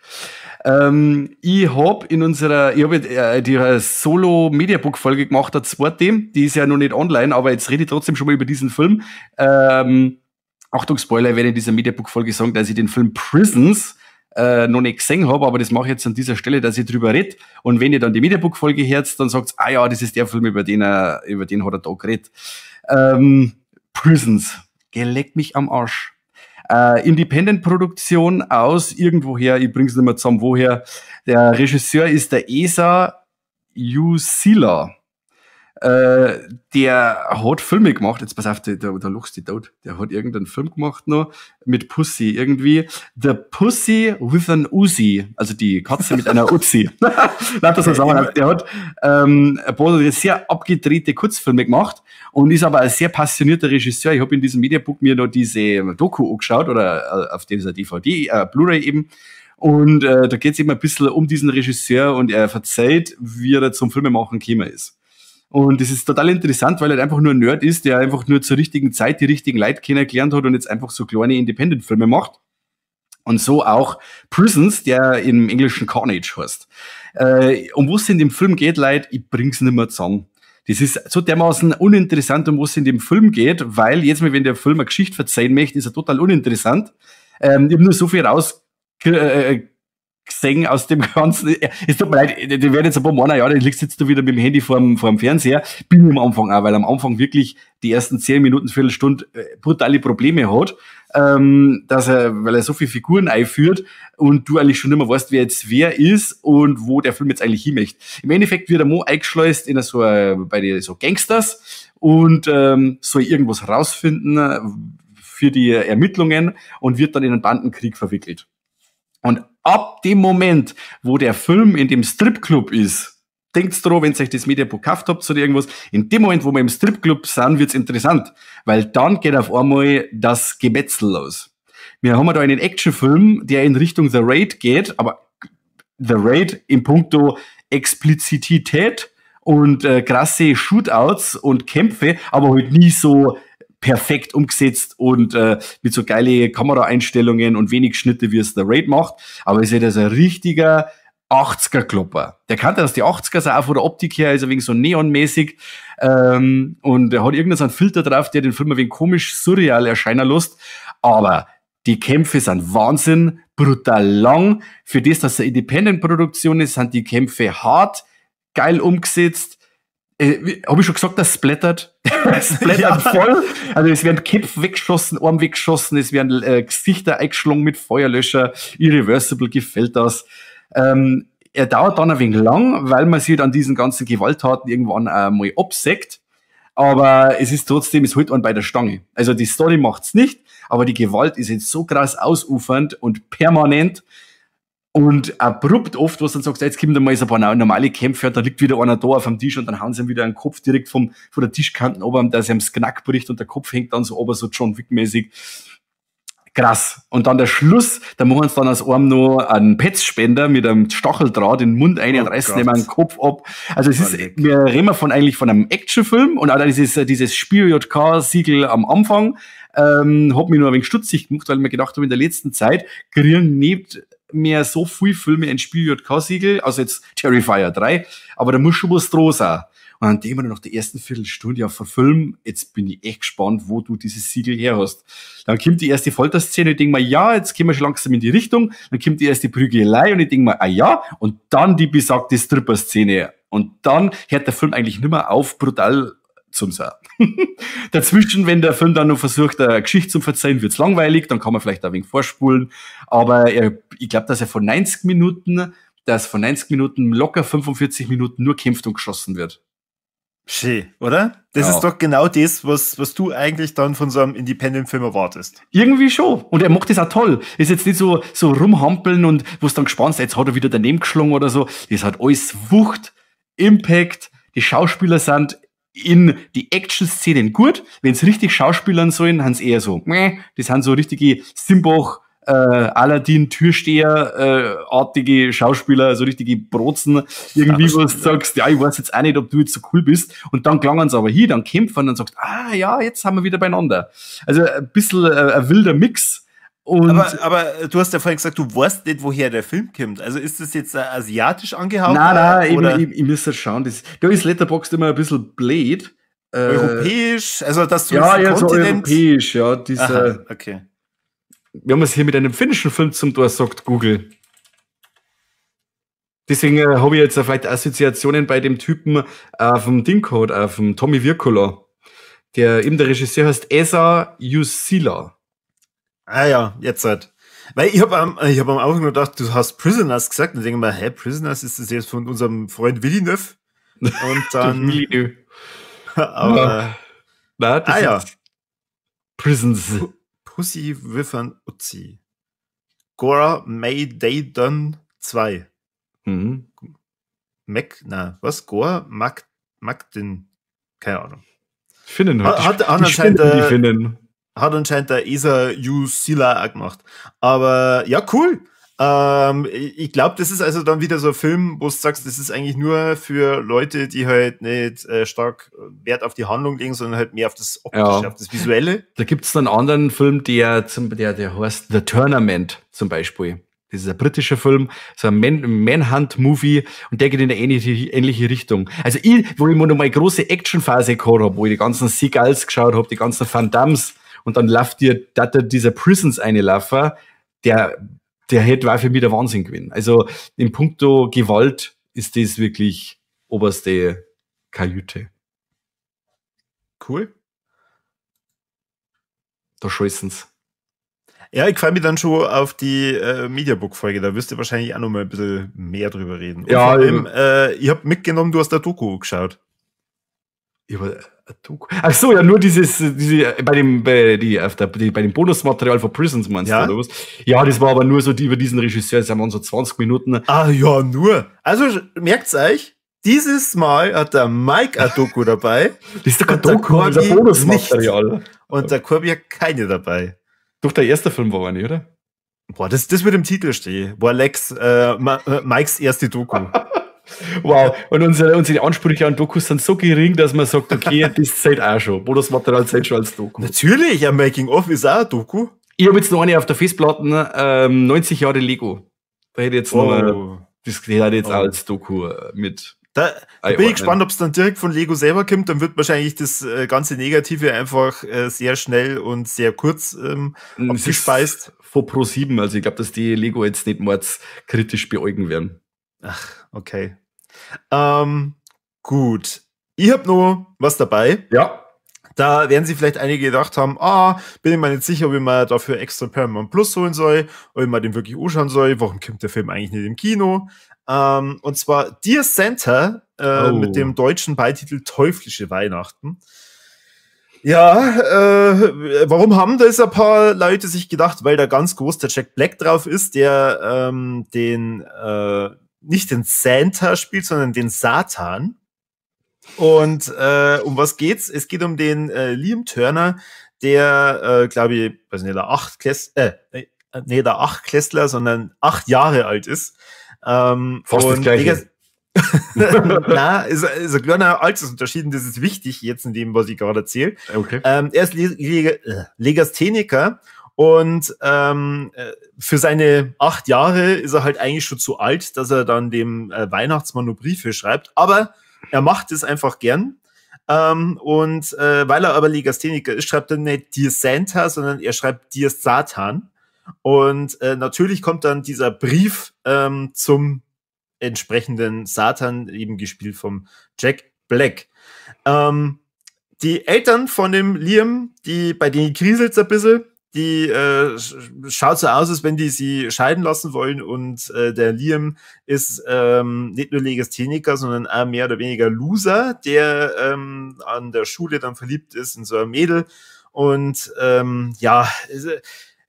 A: Ich habe in unserer, ich habe die Solo-Mediabook-Folge gemacht, der zweite, die ist ja noch nicht online, aber jetzt rede ich trotzdem schon mal über diesen Film. Achtung, Spoiler, ich werde in dieser Mediabook-Folge sagen, dass ich den Film Prisons noch nicht gesehen habe, aber das mache ich jetzt an dieser Stelle, dass ich drüber rede. Und wenn ihr dann die Mediabook-Folge hört, dann sagt, ah ja, das ist der Film, über den hat er da geredet. Prisons. Geleckt mich am Arsch. Independent-Produktion aus irgendwoher, ich bring's nicht mehr zusammen, woher. Der Regisseur ist der Esa Jussila. Der hat Filme gemacht, jetzt pass auf, da lachst du tot. Der hat irgendeinen Film gemacht noch mit Pussy irgendwie. The Pussy with an Uzi, also die Katze mit einer Uzi. Lauter so Sachen. Der hat ein paar sehr abgedrehte Kurzfilme gemacht und ist aber ein sehr passionierter Regisseur. Ich habe in diesem Mediabook mir noch diese Doku angeschaut oder auf dieser DVD, Blu-ray eben. Und da geht's eben ein bisschen um diesen Regisseur und er verzeiht, wie er zum Filmemachen gekommen ist. Und das ist total interessant, weil er einfach nur ein Nerd ist, der einfach nur zur richtigen Zeit die richtigen Leute kennengelernt hat und jetzt einfach so kleine Independent-Filme macht. Und so auch Prisons, der im Englischen Carnage heißt. Um was es in dem Film geht, Leute, ich bring's nicht mehr zusammen. Das ist so dermaßen uninteressant, um was es in dem Film geht, weil jetzt mal, wenn der Film eine Geschichte verzeihen möchte, ist er total uninteressant. Ich hab nur so viel raus gesehen aus dem Ganzen. Es tut mir leid, die werden jetzt ein paar Monate, ja, ich liegst jetzt da wieder mit dem Handy vorm Fernseher. Bin ich am Anfang auch, weil am Anfang wirklich die ersten 10 Minuten, Viertelstunde brutale Probleme hat, dass er, weil er so viele Figuren einführt und du eigentlich schon nicht mehr weißt, wer jetzt wer ist und wo der Film jetzt eigentlich hin möchte. Im Endeffekt wird der Mo eingeschleust in so, bei den so Gangsters und soll irgendwas rausfinden für die Ermittlungen und wird dann in einen Bandenkrieg verwickelt. Und ab dem Moment, wo der Film in dem Stripclub ist, denkt's dran, wenn ihr euch das Mediabook gekauft habt oder irgendwas, in dem Moment, wo wir im Stripclub sind, wird's interessant, weil dann geht auf einmal das Gemetzel los. Wir haben da einen Actionfilm, der in Richtung The Raid geht, aber The Raid in puncto Explizität und krasse Shootouts und Kämpfe, aber halt nie so perfekt umgesetzt und mit so geile Kameraeinstellungen und wenig Schnitte, wie es The Raid macht. Aber es ist also ein richtiger 80er-Klopper. Der kannte aus die 80er, so auch von der Optik her, ist ein wenig so neonmäßig. Und er hat irgendeinen Filter drauf, der den Film ein wenig komisch surreal erscheinen lässt. Aber die Kämpfe sind Wahnsinn, brutal lang. Für das, dass es eine Independent-Produktion ist, sind die Kämpfe hart, geil umgesetzt. Hab ich schon gesagt, das splattert? Es splattert ja voll. Also es werden Köpfe weggeschossen, Arme weggeschossen, es werden Gesichter eingeschlagen mit Feuerlöscher. Irreversible gefällt das. Er dauert dann ein wenig lang, weil man sich an diesen ganzen Gewalttaten irgendwann mal absägt. Aber es ist trotzdem, es holt einen bei der Stange. Also die Story macht's nicht, aber die Gewalt ist jetzt so krass ausufernd und permanent und abrupt oft, wo du dann sagst, jetzt kommt einmal so ein paar normale Kämpfe und da liegt wieder einer da auf dem Tisch und dann hauen sie ihm wieder einen Kopf direkt von der Tischkante oben, dass er ihm das Knack bricht und der Kopf hängt dann so ober, so John Wick-mäßig. Krass. Und dann der Schluss, da machen sie dann aus einem noch einen Petzspender mit einem Stacheldraht in den Mund rein und reißen ihm einen Kopf ab. Also es ist, wir reden von eigentlich von einem Actionfilm und auch dieses Spiel-JK-Siegel am Anfang, hat mich nur ein wenig stutzig gemacht, weil ich mir gedacht habe, in der letzten Zeit kriegen nicht mehr so viel Filme ein Spiel-JK-Siegel, also jetzt Terrifier 3, aber da muss schon was dran sein. Und dann denke ich mir nach der ersten Viertelstunde, ja, von Film, jetzt bin ich echt gespannt, wo du dieses Siegel her hast. Dann kommt die erste Folterszene und ich denke mir, ja, jetzt gehen wir schon langsam in die Richtung. Dann kommt die erste Prügelei und ich denke mir, ah ja, und dann die besagte Stripper-Szene. Und dann hört der Film eigentlich nimmer auf, brutal zum sein. Dazwischen, wenn der Film dann noch versucht, eine Geschichte zu verzeihen, wird's langweilig, dann kann man vielleicht ein wenig vorspulen. Aber ich glaub, dass er von 90 Minuten, dass von 90 Minuten locker 45 Minuten nur kämpft und geschossen wird.
B: Schön, oder? Das ist doch genau das, was du eigentlich dann von so einem Independent-Film erwartest.
A: Irgendwie schon. Und er macht das auch toll. Ist jetzt nicht so rumhampeln und wo es dann gespannt ist, jetzt hat er wieder daneben geschlagen oder so. Das hat alles Wucht, Impact. Die Schauspieler sind in die Action-Szenen gut. Wenn es richtig Schauspielern sollen, haben sie eher so, meh, das sind so richtige Simbach, Aladdin, Türsteher, artige Schauspieler, so richtige Brotzen, irgendwie, wo du sagst, ja, ich weiß jetzt auch nicht, ob du jetzt so cool bist. Und dann klangen sie aber hin, dann kämpfen und dann sagst, ah ja, jetzt sind wir wieder beieinander. Also ein bisschen ein wilder Mix. Und
B: aber du hast ja vorhin gesagt, du weißt nicht, woher der Film kommt. Also ist das jetzt asiatisch angehaucht?
A: Nein, nein, ich müsste schauen. Da ist Letterboxd immer ein bisschen blöd.
B: Europäisch? Also dass du
A: ja, ja, so europäisch, ja. Dieser,
B: aha, okay.
A: Wir haben es hier mit einem finnischen Film zum Tor, sagt Google. Deswegen habe ich jetzt vielleicht Assoziationen bei dem Typen auf dem Ding gehabt, auf dem Tommy Wirkola. Der eben der Regisseur heißt Esa Jussila.
B: Ah ja, jetzt halt. Weil ich hab am Anfang nur gedacht, du hast Prisoners gesagt und denke mir, hä, Prisoners, ist das jetzt von unserem Freund Villeneuve? Und dann,
A: Villeneuve.
B: Aber.
A: Na, das
B: Ah, ja.
A: ist Prisons.
B: Pussy with an Uzi. Gore May Day Done 2. Mac, na, was? Gore? Mac, Magdin. Keine Ahnung.
A: Finnen
B: halt. Hat
A: Die
B: anscheinend,
A: Spinnen, die Finnen.
B: Hat anscheinend der Esa Jussila auch gemacht. Aber ja, cool. Ich glaube, das ist also dann wieder so ein Film, wo du sagst, das ist eigentlich nur für Leute, die halt nicht stark Wert auf die Handlung legen, sondern halt mehr auf das Optische, auf das Visuelle.
A: Da gibt's einen anderen Film, der heißt The Tournament zum Beispiel. Das ist ein britischer Film, so ein Manhunt-Movie, und der geht in eine ähnliche Richtung. Also ich, wo ich mir noch meine große Actionphase gehabt hab, wo ich die ganzen Seagals geschaut hab, die ganzen Van Dammes, und dann läuft dir da dieser Prisons einlaufen, der hätte war für mich der Wahnsinn gewesen. Also in puncto Gewalt ist das wirklich oberste Kajüte.
B: Cool.
A: Da scheißen's.
B: Ja, ich freue mich dann schon auf die Mediabook-Folge. Da wirst du wahrscheinlich auch noch mal ein bisschen mehr drüber reden. Und
A: Ja,
B: vor allem,
A: eben.
B: Ich hab mitgenommen, du hast der Doku geschaut.
A: Ich hab eine Doku. Ach so, ja, nur dieses, diese, bei dem, bei, die, auf der, die, bei dem Bonusmaterial von Prisons meinst
B: Ja.
A: du, oder was? Ja, das war aber nur so die, über diesen Regisseur, das waren so 20 Minuten.
B: Ah, ja, nur. Also merkt's euch, dieses Mal hat der Mike eine Doku dabei.
A: Das ist doch kein
B: Und der
A: Doku, das ist ein
B: Corby
A: Bonusmaterial.
B: nicht. Und der Corby hat keine dabei.
A: Doch, der erste Film war eine, oder?
B: Boah, das wird im Titel stehen. Boah, Lex, Mikes erste Doku.
A: Wow, und unsere Ansprüche an Dokus sind so gering, dass man sagt, okay, das zählt auch schon. Bonusmaterial zählt schon als Doku.
B: Natürlich, ein Making-of ist auch ein Doku.
A: Ich hab jetzt noch eine auf der Festplatte, 90 Jahre Lego. Da hätte ich jetzt noch mal, das hätte ich jetzt
B: Oh.
A: auch als Doku mit
B: Da bin ich
A: einordnen.
B: gespannt, ob's dann direkt von Lego selber kommt. Dann wird wahrscheinlich das ganze Negative einfach sehr schnell und sehr kurz
A: Es ist
B: abgespeist.
A: Von Pro7, also ich glaub, dass die Lego jetzt nicht mordskritisch beäugen werden.
B: Ach, okay. Gut. Ich hab noch was dabei.
A: Ja.
B: Da werden sich vielleicht einige gedacht haben, bin ich mir nicht sicher, ob ich mir dafür extra Paramount Plus holen soll, ob ich mir den wirklich anschauen soll, warum kommt der Film eigentlich nicht im Kino? Und zwar Dear Santa mit dem deutschen Beititel Teuflische Weihnachten. Ja, warum haben das ein paar Leute sich gedacht? Weil da ganz groß der Jack Black drauf ist, der den nicht den Santa spielt, sondern den Satan. Und um was geht's? Es geht um den Liam Turner, der glaub ich, weiß nicht, der nee, der Achtklässler, sondern 8 Jahre alt ist.
A: Fast das
B: Und
A: Gleiche.
B: Na, ist ein kleiner Altersunterschied, und das ist wichtig jetzt in dem, was ich gerade erzähle. Er ist Legastheniker und für seine 8 Jahre ist er halt eigentlich schon zu alt, dass er dann dem Weihnachtsmann nur Briefe schreibt, aber er macht es einfach gern. Und weil er aber Legastheniker ist, schreibt er nicht Dear Santa, sondern er schreibt Dear Satan. Und natürlich kommt dann dieser Brief zum entsprechenden Satan, eben gespielt vom Jack Black. Die Eltern von dem Liam, bei denen kriselt's ein bisschen, die schaut so aus, als wenn die sie scheiden lassen wollen, und der Liam ist nicht nur Legastheniker, sondern auch mehr oder weniger Loser, der an der Schule dann verliebt ist in so ein Mädel. Und ja, es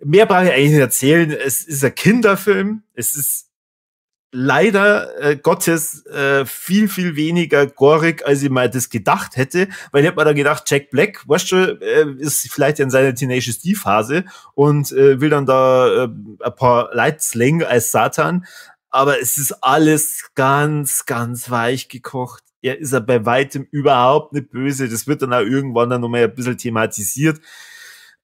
B: mehr brauche ich eigentlich nicht erzählen. Es ist ein Kinderfilm. Es ist leider Gottes viel, viel weniger gorig, als ich mal das gedacht hätte, weil ich hab mir dann gedacht, Jack Black, weißt du, ist vielleicht in seiner Tenacious D-Phase und will dann da ein paar Leute längen als Satan, aber es ist alles ganz, ganz weich gekocht. Er ist ja bei weitem überhaupt nicht böse, das wird dann auch irgendwann dann nochmal ein bisschen thematisiert.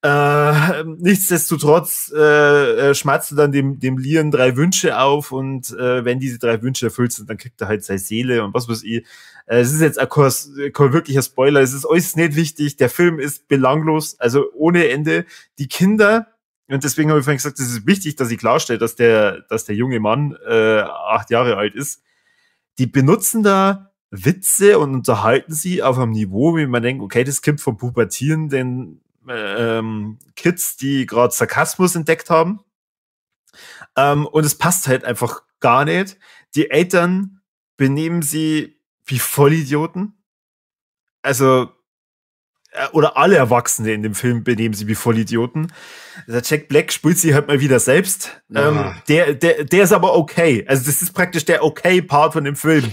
B: Nichtsdestotrotz schmatzt er dann dem Liam 3 Wünsche auf, und wenn diese 3 Wünsche erfüllt sind, dann kriegt er halt seine Seele und was weiß ich. Es ist jetzt auch kein wirklicher Spoiler, es ist alles nicht wichtig, der Film ist belanglos, also ohne Ende. Die Kinder, und deswegen habe ich vorhin gesagt, es ist wichtig, dass ich klarstelle, dass der junge Mann 8 Jahre alt ist, die benutzen da Witze und unterhalten sie auf einem Niveau, wie man denkt, okay, das kommt vom pubertierenden Kids, die grad Sarkasmus entdeckt haben. Und es passt halt einfach gar nicht. Die Eltern benehmen sie wie Vollidioten. also oder alle Erwachsene in dem Film benehmen sich wie Vollidioten. Der Jack Black spielt sich halt mal wieder selbst. Der ist aber okay. Also das ist praktisch der okay Part von dem Film.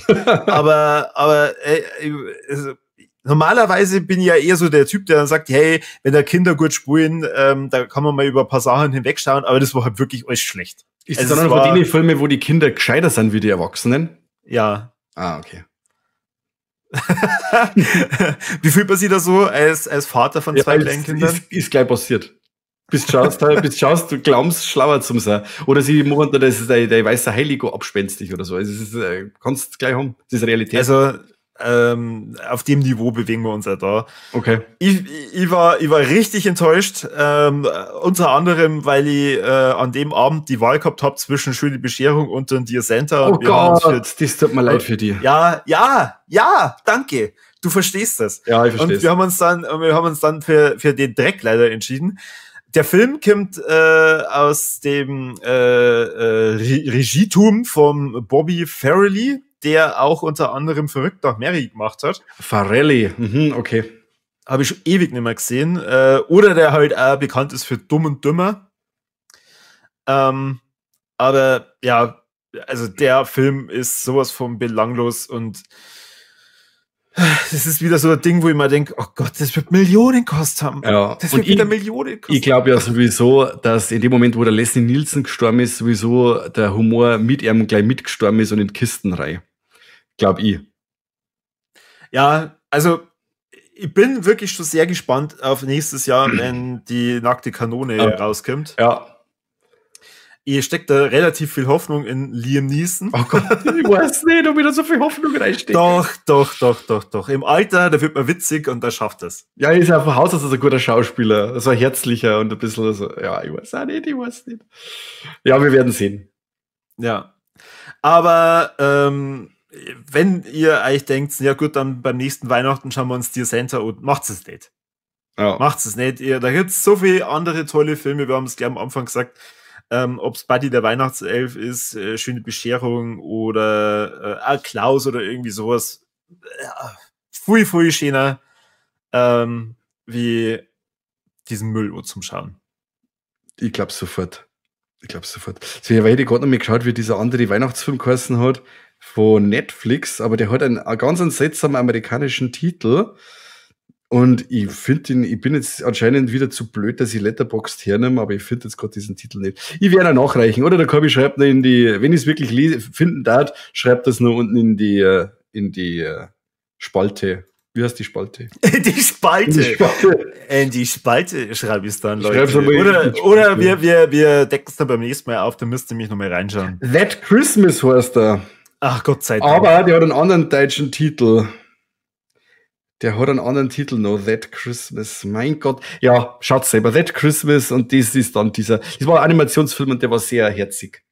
B: Aber also, normalerweise bin ich ja eher so der Typ, der dann sagt, hey, wenn da Kinder gut spielen, da kann man mal über ein paar Sachen hinwegschauen, aber das war halt wirklich alles schlecht.
A: Ist das also einer von den Filmen, wo die Kinder gescheiter sind wie die Erwachsenen?
B: Ja.
A: Ah, okay.
B: Wie fühlt man sich da so als Vater von zwei kleinen Kindern?
A: Ist gleich passiert. Bist schaust, du glaubst, schlauer zum sein. Oder sie machen da, das ist der weiße Heiligo abspenstig oder so. Also es ist, kannst gleich haben. Das ist Realität.
B: Also, auf dem Niveau bewegen wir uns ja da.
A: Okay.
B: Ich war richtig enttäuscht, unter anderem, weil ich an dem Abend die Wahl gehabt habe zwischen Schöne Bescherung und dann Dear Santa.
A: Oh Gott, das tut mir leid für dich.
B: Ja, danke. Du verstehst das.
A: Ja, ich verstehe.
B: Und wir haben uns dann für den Dreck leider entschieden. Der Film kommt aus dem Regieteam vom Bobby Farrelly, der auch unter anderem Verrückt nach Mary gemacht hat.
A: Farrelly, okay.
B: Habe ich schon ewig nicht mehr gesehen. Oder der halt auch bekannt ist für Dumm und Dümmer. Aber ja, also der Film ist sowas von belanglos und das ist wieder so ein Ding, wo ich mir denke, oh Gott, das wird Millionen kosten haben.
A: Ja.
B: Das wird
A: und
B: wieder Millionen kosten.
A: Ich glaube ja sowieso, dass in dem Moment, wo der Leslie Nielsen gestorben ist, sowieso der Humor mit ihm gleich mitgestorben ist und in Kisten rein. Glaub ich.
B: Ja, also ich bin wirklich schon sehr gespannt auf nächstes Jahr, wenn die Nackte Kanone rauskommt. Ich stecke da relativ viel Hoffnung in Liam Neeson.
A: Oh Gott, ich weiß nicht, ob ich da so viel Hoffnung reinstecke.
B: Doch, doch, doch, doch, doch. Im Alter, da wird man witzig und da schafft es.
A: Ja, er ist ja von Haus aus ein guter Schauspieler. So ein herzlicher und ein bisschen so, ja, ich weiß auch nicht, ich weiß nicht. Ja, wir werden sehen.
B: Ja. Aber wenn ihr euch denkt, ja gut, dann beim nächsten Weihnachten schauen wir uns Dear Santa und macht's es nicht. Macht's es nicht. Da gibt's so viele andere tolle Filme, wir haben es gleich am Anfang gesagt. Ob's Buddy der Weihnachtself ist, Schöne Bescherung oder Klaus oder irgendwie sowas. Ja, viel, viel schöner wie diesen Müll zum Schauen.
A: Ich glaub's sofort. Ich glaub's sofort. So, ich habe gerade noch mal geschaut, wie dieser andere Weihnachtsfilm geheißen hat von Netflix, aber der hat einen ganz einen seltsamen amerikanischen Titel. Und ich finde ihn, ich bin jetzt anscheinend wieder zu blöd, dass ich Letterboxd hernehme, aber ich finde jetzt gerade diesen Titel nicht. Ich werde ihn nachreichen, oder? Der Corby schreibt noch in die, wenn ich es wirklich finden darf, schreibt das nur unten in die Spalte. Wie heißt die Spalte?
B: Die Spalte.
A: In die Spalte.
B: In die Spalte schreibe ich es dann, Leute.
A: Schreib's mal in
B: Oder
A: die
B: oder
A: Spalte.
B: wir decken es dann beim nächsten Mal auf, da müsst ihr mich noch mal reinschauen.
A: That Christmas heißt er.
B: Ach, Gott sei Dank.
A: Aber der hat einen anderen deutschen Titel. Der hat einen anderen Titel noch, That Christmas. Mein Gott. Ja, schaut selber. That Christmas und das ist dann dieser. Das war ein Animationsfilm und der war sehr herzig.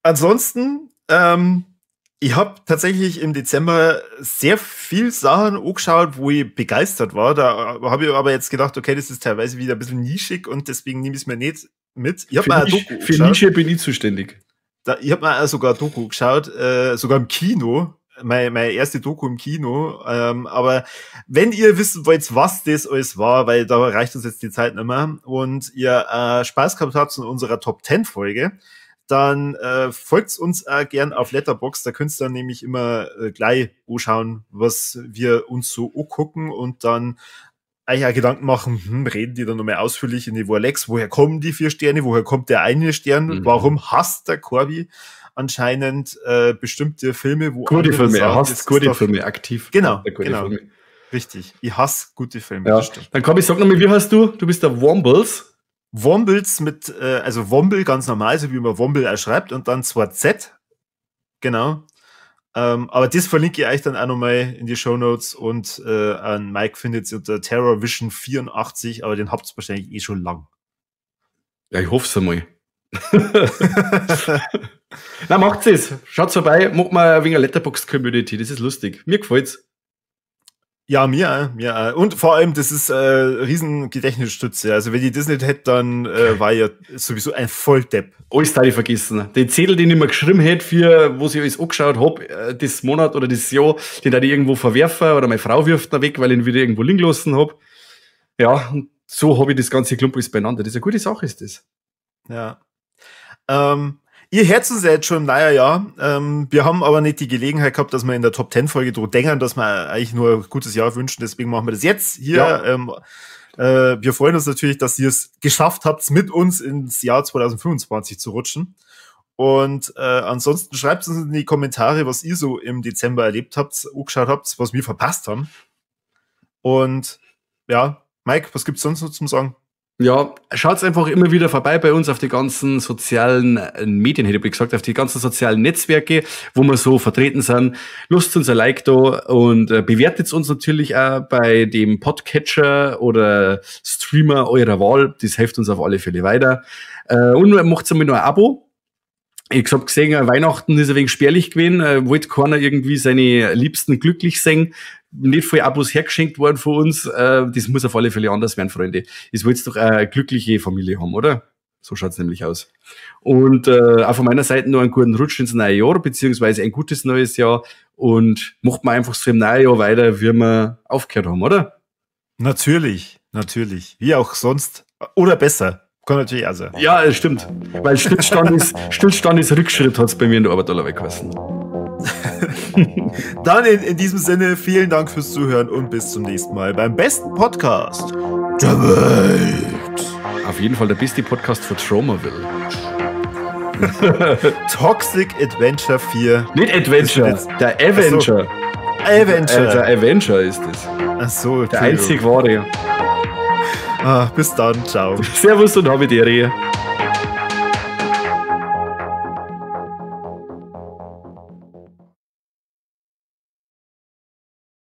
B: Ansonsten, ich habe tatsächlich im Dezember sehr viel Sachen angeschaut, wo ich begeistert war. Da habe ich aber jetzt gedacht, okay, das ist teilweise wieder ein bisschen nischig und deswegen nehme ich es mir nicht mit. Ich habe
A: Für,
B: mal eine
A: Nische,
B: Doku
A: für
B: angeschaut.
A: Nische bin ich zuständig.
B: Ich habe mal sogar Doku geschaut, sogar im Kino. Meine erste Doku im Kino. Aber wenn ihr wissen wollt, was das alles war, weil da reicht uns jetzt die Zeit nicht mehr, und ihr Spaß gehabt habt in unserer Top 10 Folge, dann folgt uns gern auf Letterboxd. Da könnt ihr dann nämlich immer gleich anschauen, was wir uns so angucken und dann eigentlich auch Gedanken machen, reden die dann nochmal ausführlich in die Vorlex, woher kommen die 4 Sterne, woher kommt der eine Stern, warum hasst der Corby anscheinend bestimmte Filme, wo
A: Gute
B: andere
A: Filme, er
B: sagen,
A: hasst
B: das ist
A: gute
B: doch
A: Filme, aktiv.
B: Genau,
A: Hasst er gute
B: genau.
A: Filme.
B: Richtig, ich hasse gute Filme,
A: Ja.
B: das stimmt.
A: Dann komm, ich sag nochmal, wie heißt du? Du bist der Wombles.
B: Wombles mit, also Womble ganz normal, so wie man Womble auch schreibt, und dann zwar Z. Genau. Aber das verlinke ich euch dann auch nochmal in die Shownotes und an Mike findet ihr unter Terror Vision 84, aber den habt ihr wahrscheinlich eh schon lang.
A: Ja, ich hoffe es einmal. Na, macht's es. Schaut vorbei, macht mal ein wenig eine Letterboxd-Community. Das ist lustig. Mir gefällt's.
B: Ja, mir, mir. Und vor allem, das ist riesen Gedächtnisstütze. Also wenn ich das nicht hätte, dann war ich ja sowieso ein Volldepp.
A: Alles da ich vergessen. Den Zettel, den ich mir geschrieben hätte, für wo ich alles angeschaut hab, das Monat oder das Jahr, den da ich irgendwo verwerfen oder meine Frau wirft ihn weg, weil ich ihn wieder irgendwo liegen lassen hab. Ja, und so habe ich das ganze Klump alles beieinander. Das ist eine gute Sache, ist das.
B: Ja. Ihr hört uns ja jetzt schon im neuen Jahr. Wir haben aber nicht die Gelegenheit gehabt, dass wir in der Top 10 Folge dran denken, dass wir eigentlich nur ein gutes Jahr wünschen. Deswegen machen wir das jetzt hier. Ja. Wir freuen uns natürlich, dass ihr es geschafft habt, mit uns ins Jahr 2025 zu rutschen. Und ansonsten schreibt uns in die Kommentare, was ihr so im Dezember erlebt habt, angeschaut habt, was wir verpasst haben. Und ja, Mike, was gibt's sonst noch zum Sagen?
A: Ja, schaut's einfach immer wieder vorbei bei uns auf die ganzen sozialen Medien, hätte ich gesagt, auf die ganzen sozialen Netzwerke, wo wir so vertreten sind. Lasst uns ein Like da und bewertet uns natürlich auch bei dem Podcatcher oder Streamer eurer Wahl. Das hilft uns auf alle Fälle weiter. Und macht's einmal noch ein Abo. Ich hab gesehen, Weihnachten ist ein wenig spärlich gewesen, wollte keiner irgendwie seine Liebsten glücklich sehen. Nicht viele Abos hergeschenkt worden von uns. Das muss auf alle Fälle anders werden, Freunde. Ich wollt doch eine glückliche Familie haben, oder? So schaut's nämlich aus. Und auch von meiner Seite noch einen guten Rutsch ins neue Jahr, beziehungsweise ein gutes neues Jahr. Und macht man einfach so im neuen Jahr weiter, wie wir aufgehört haben, oder?
B: Natürlich, natürlich. Wie auch sonst. Oder besser. Kann natürlich auch sein.
A: Ja, es stimmt. Weil Stillstand ist Rückschritt, hat's bei mir in der Arbeit alle weggeheißen.
B: Dann in diesem Sinne, vielen Dank fürs Zuhören und bis zum nächsten Mal beim besten Podcast der Welt.
A: Auf jeden Fall der beste Podcast für Tromaville.
B: Toxic Adventure 4.
A: Nicht Adventure, der Avenger.
B: Avenger.
A: Der Avenger ist es.
B: Ach so,
A: der einzig wahre.
B: Ah, bis dann, ciao.
A: Servus und habe die Ehre.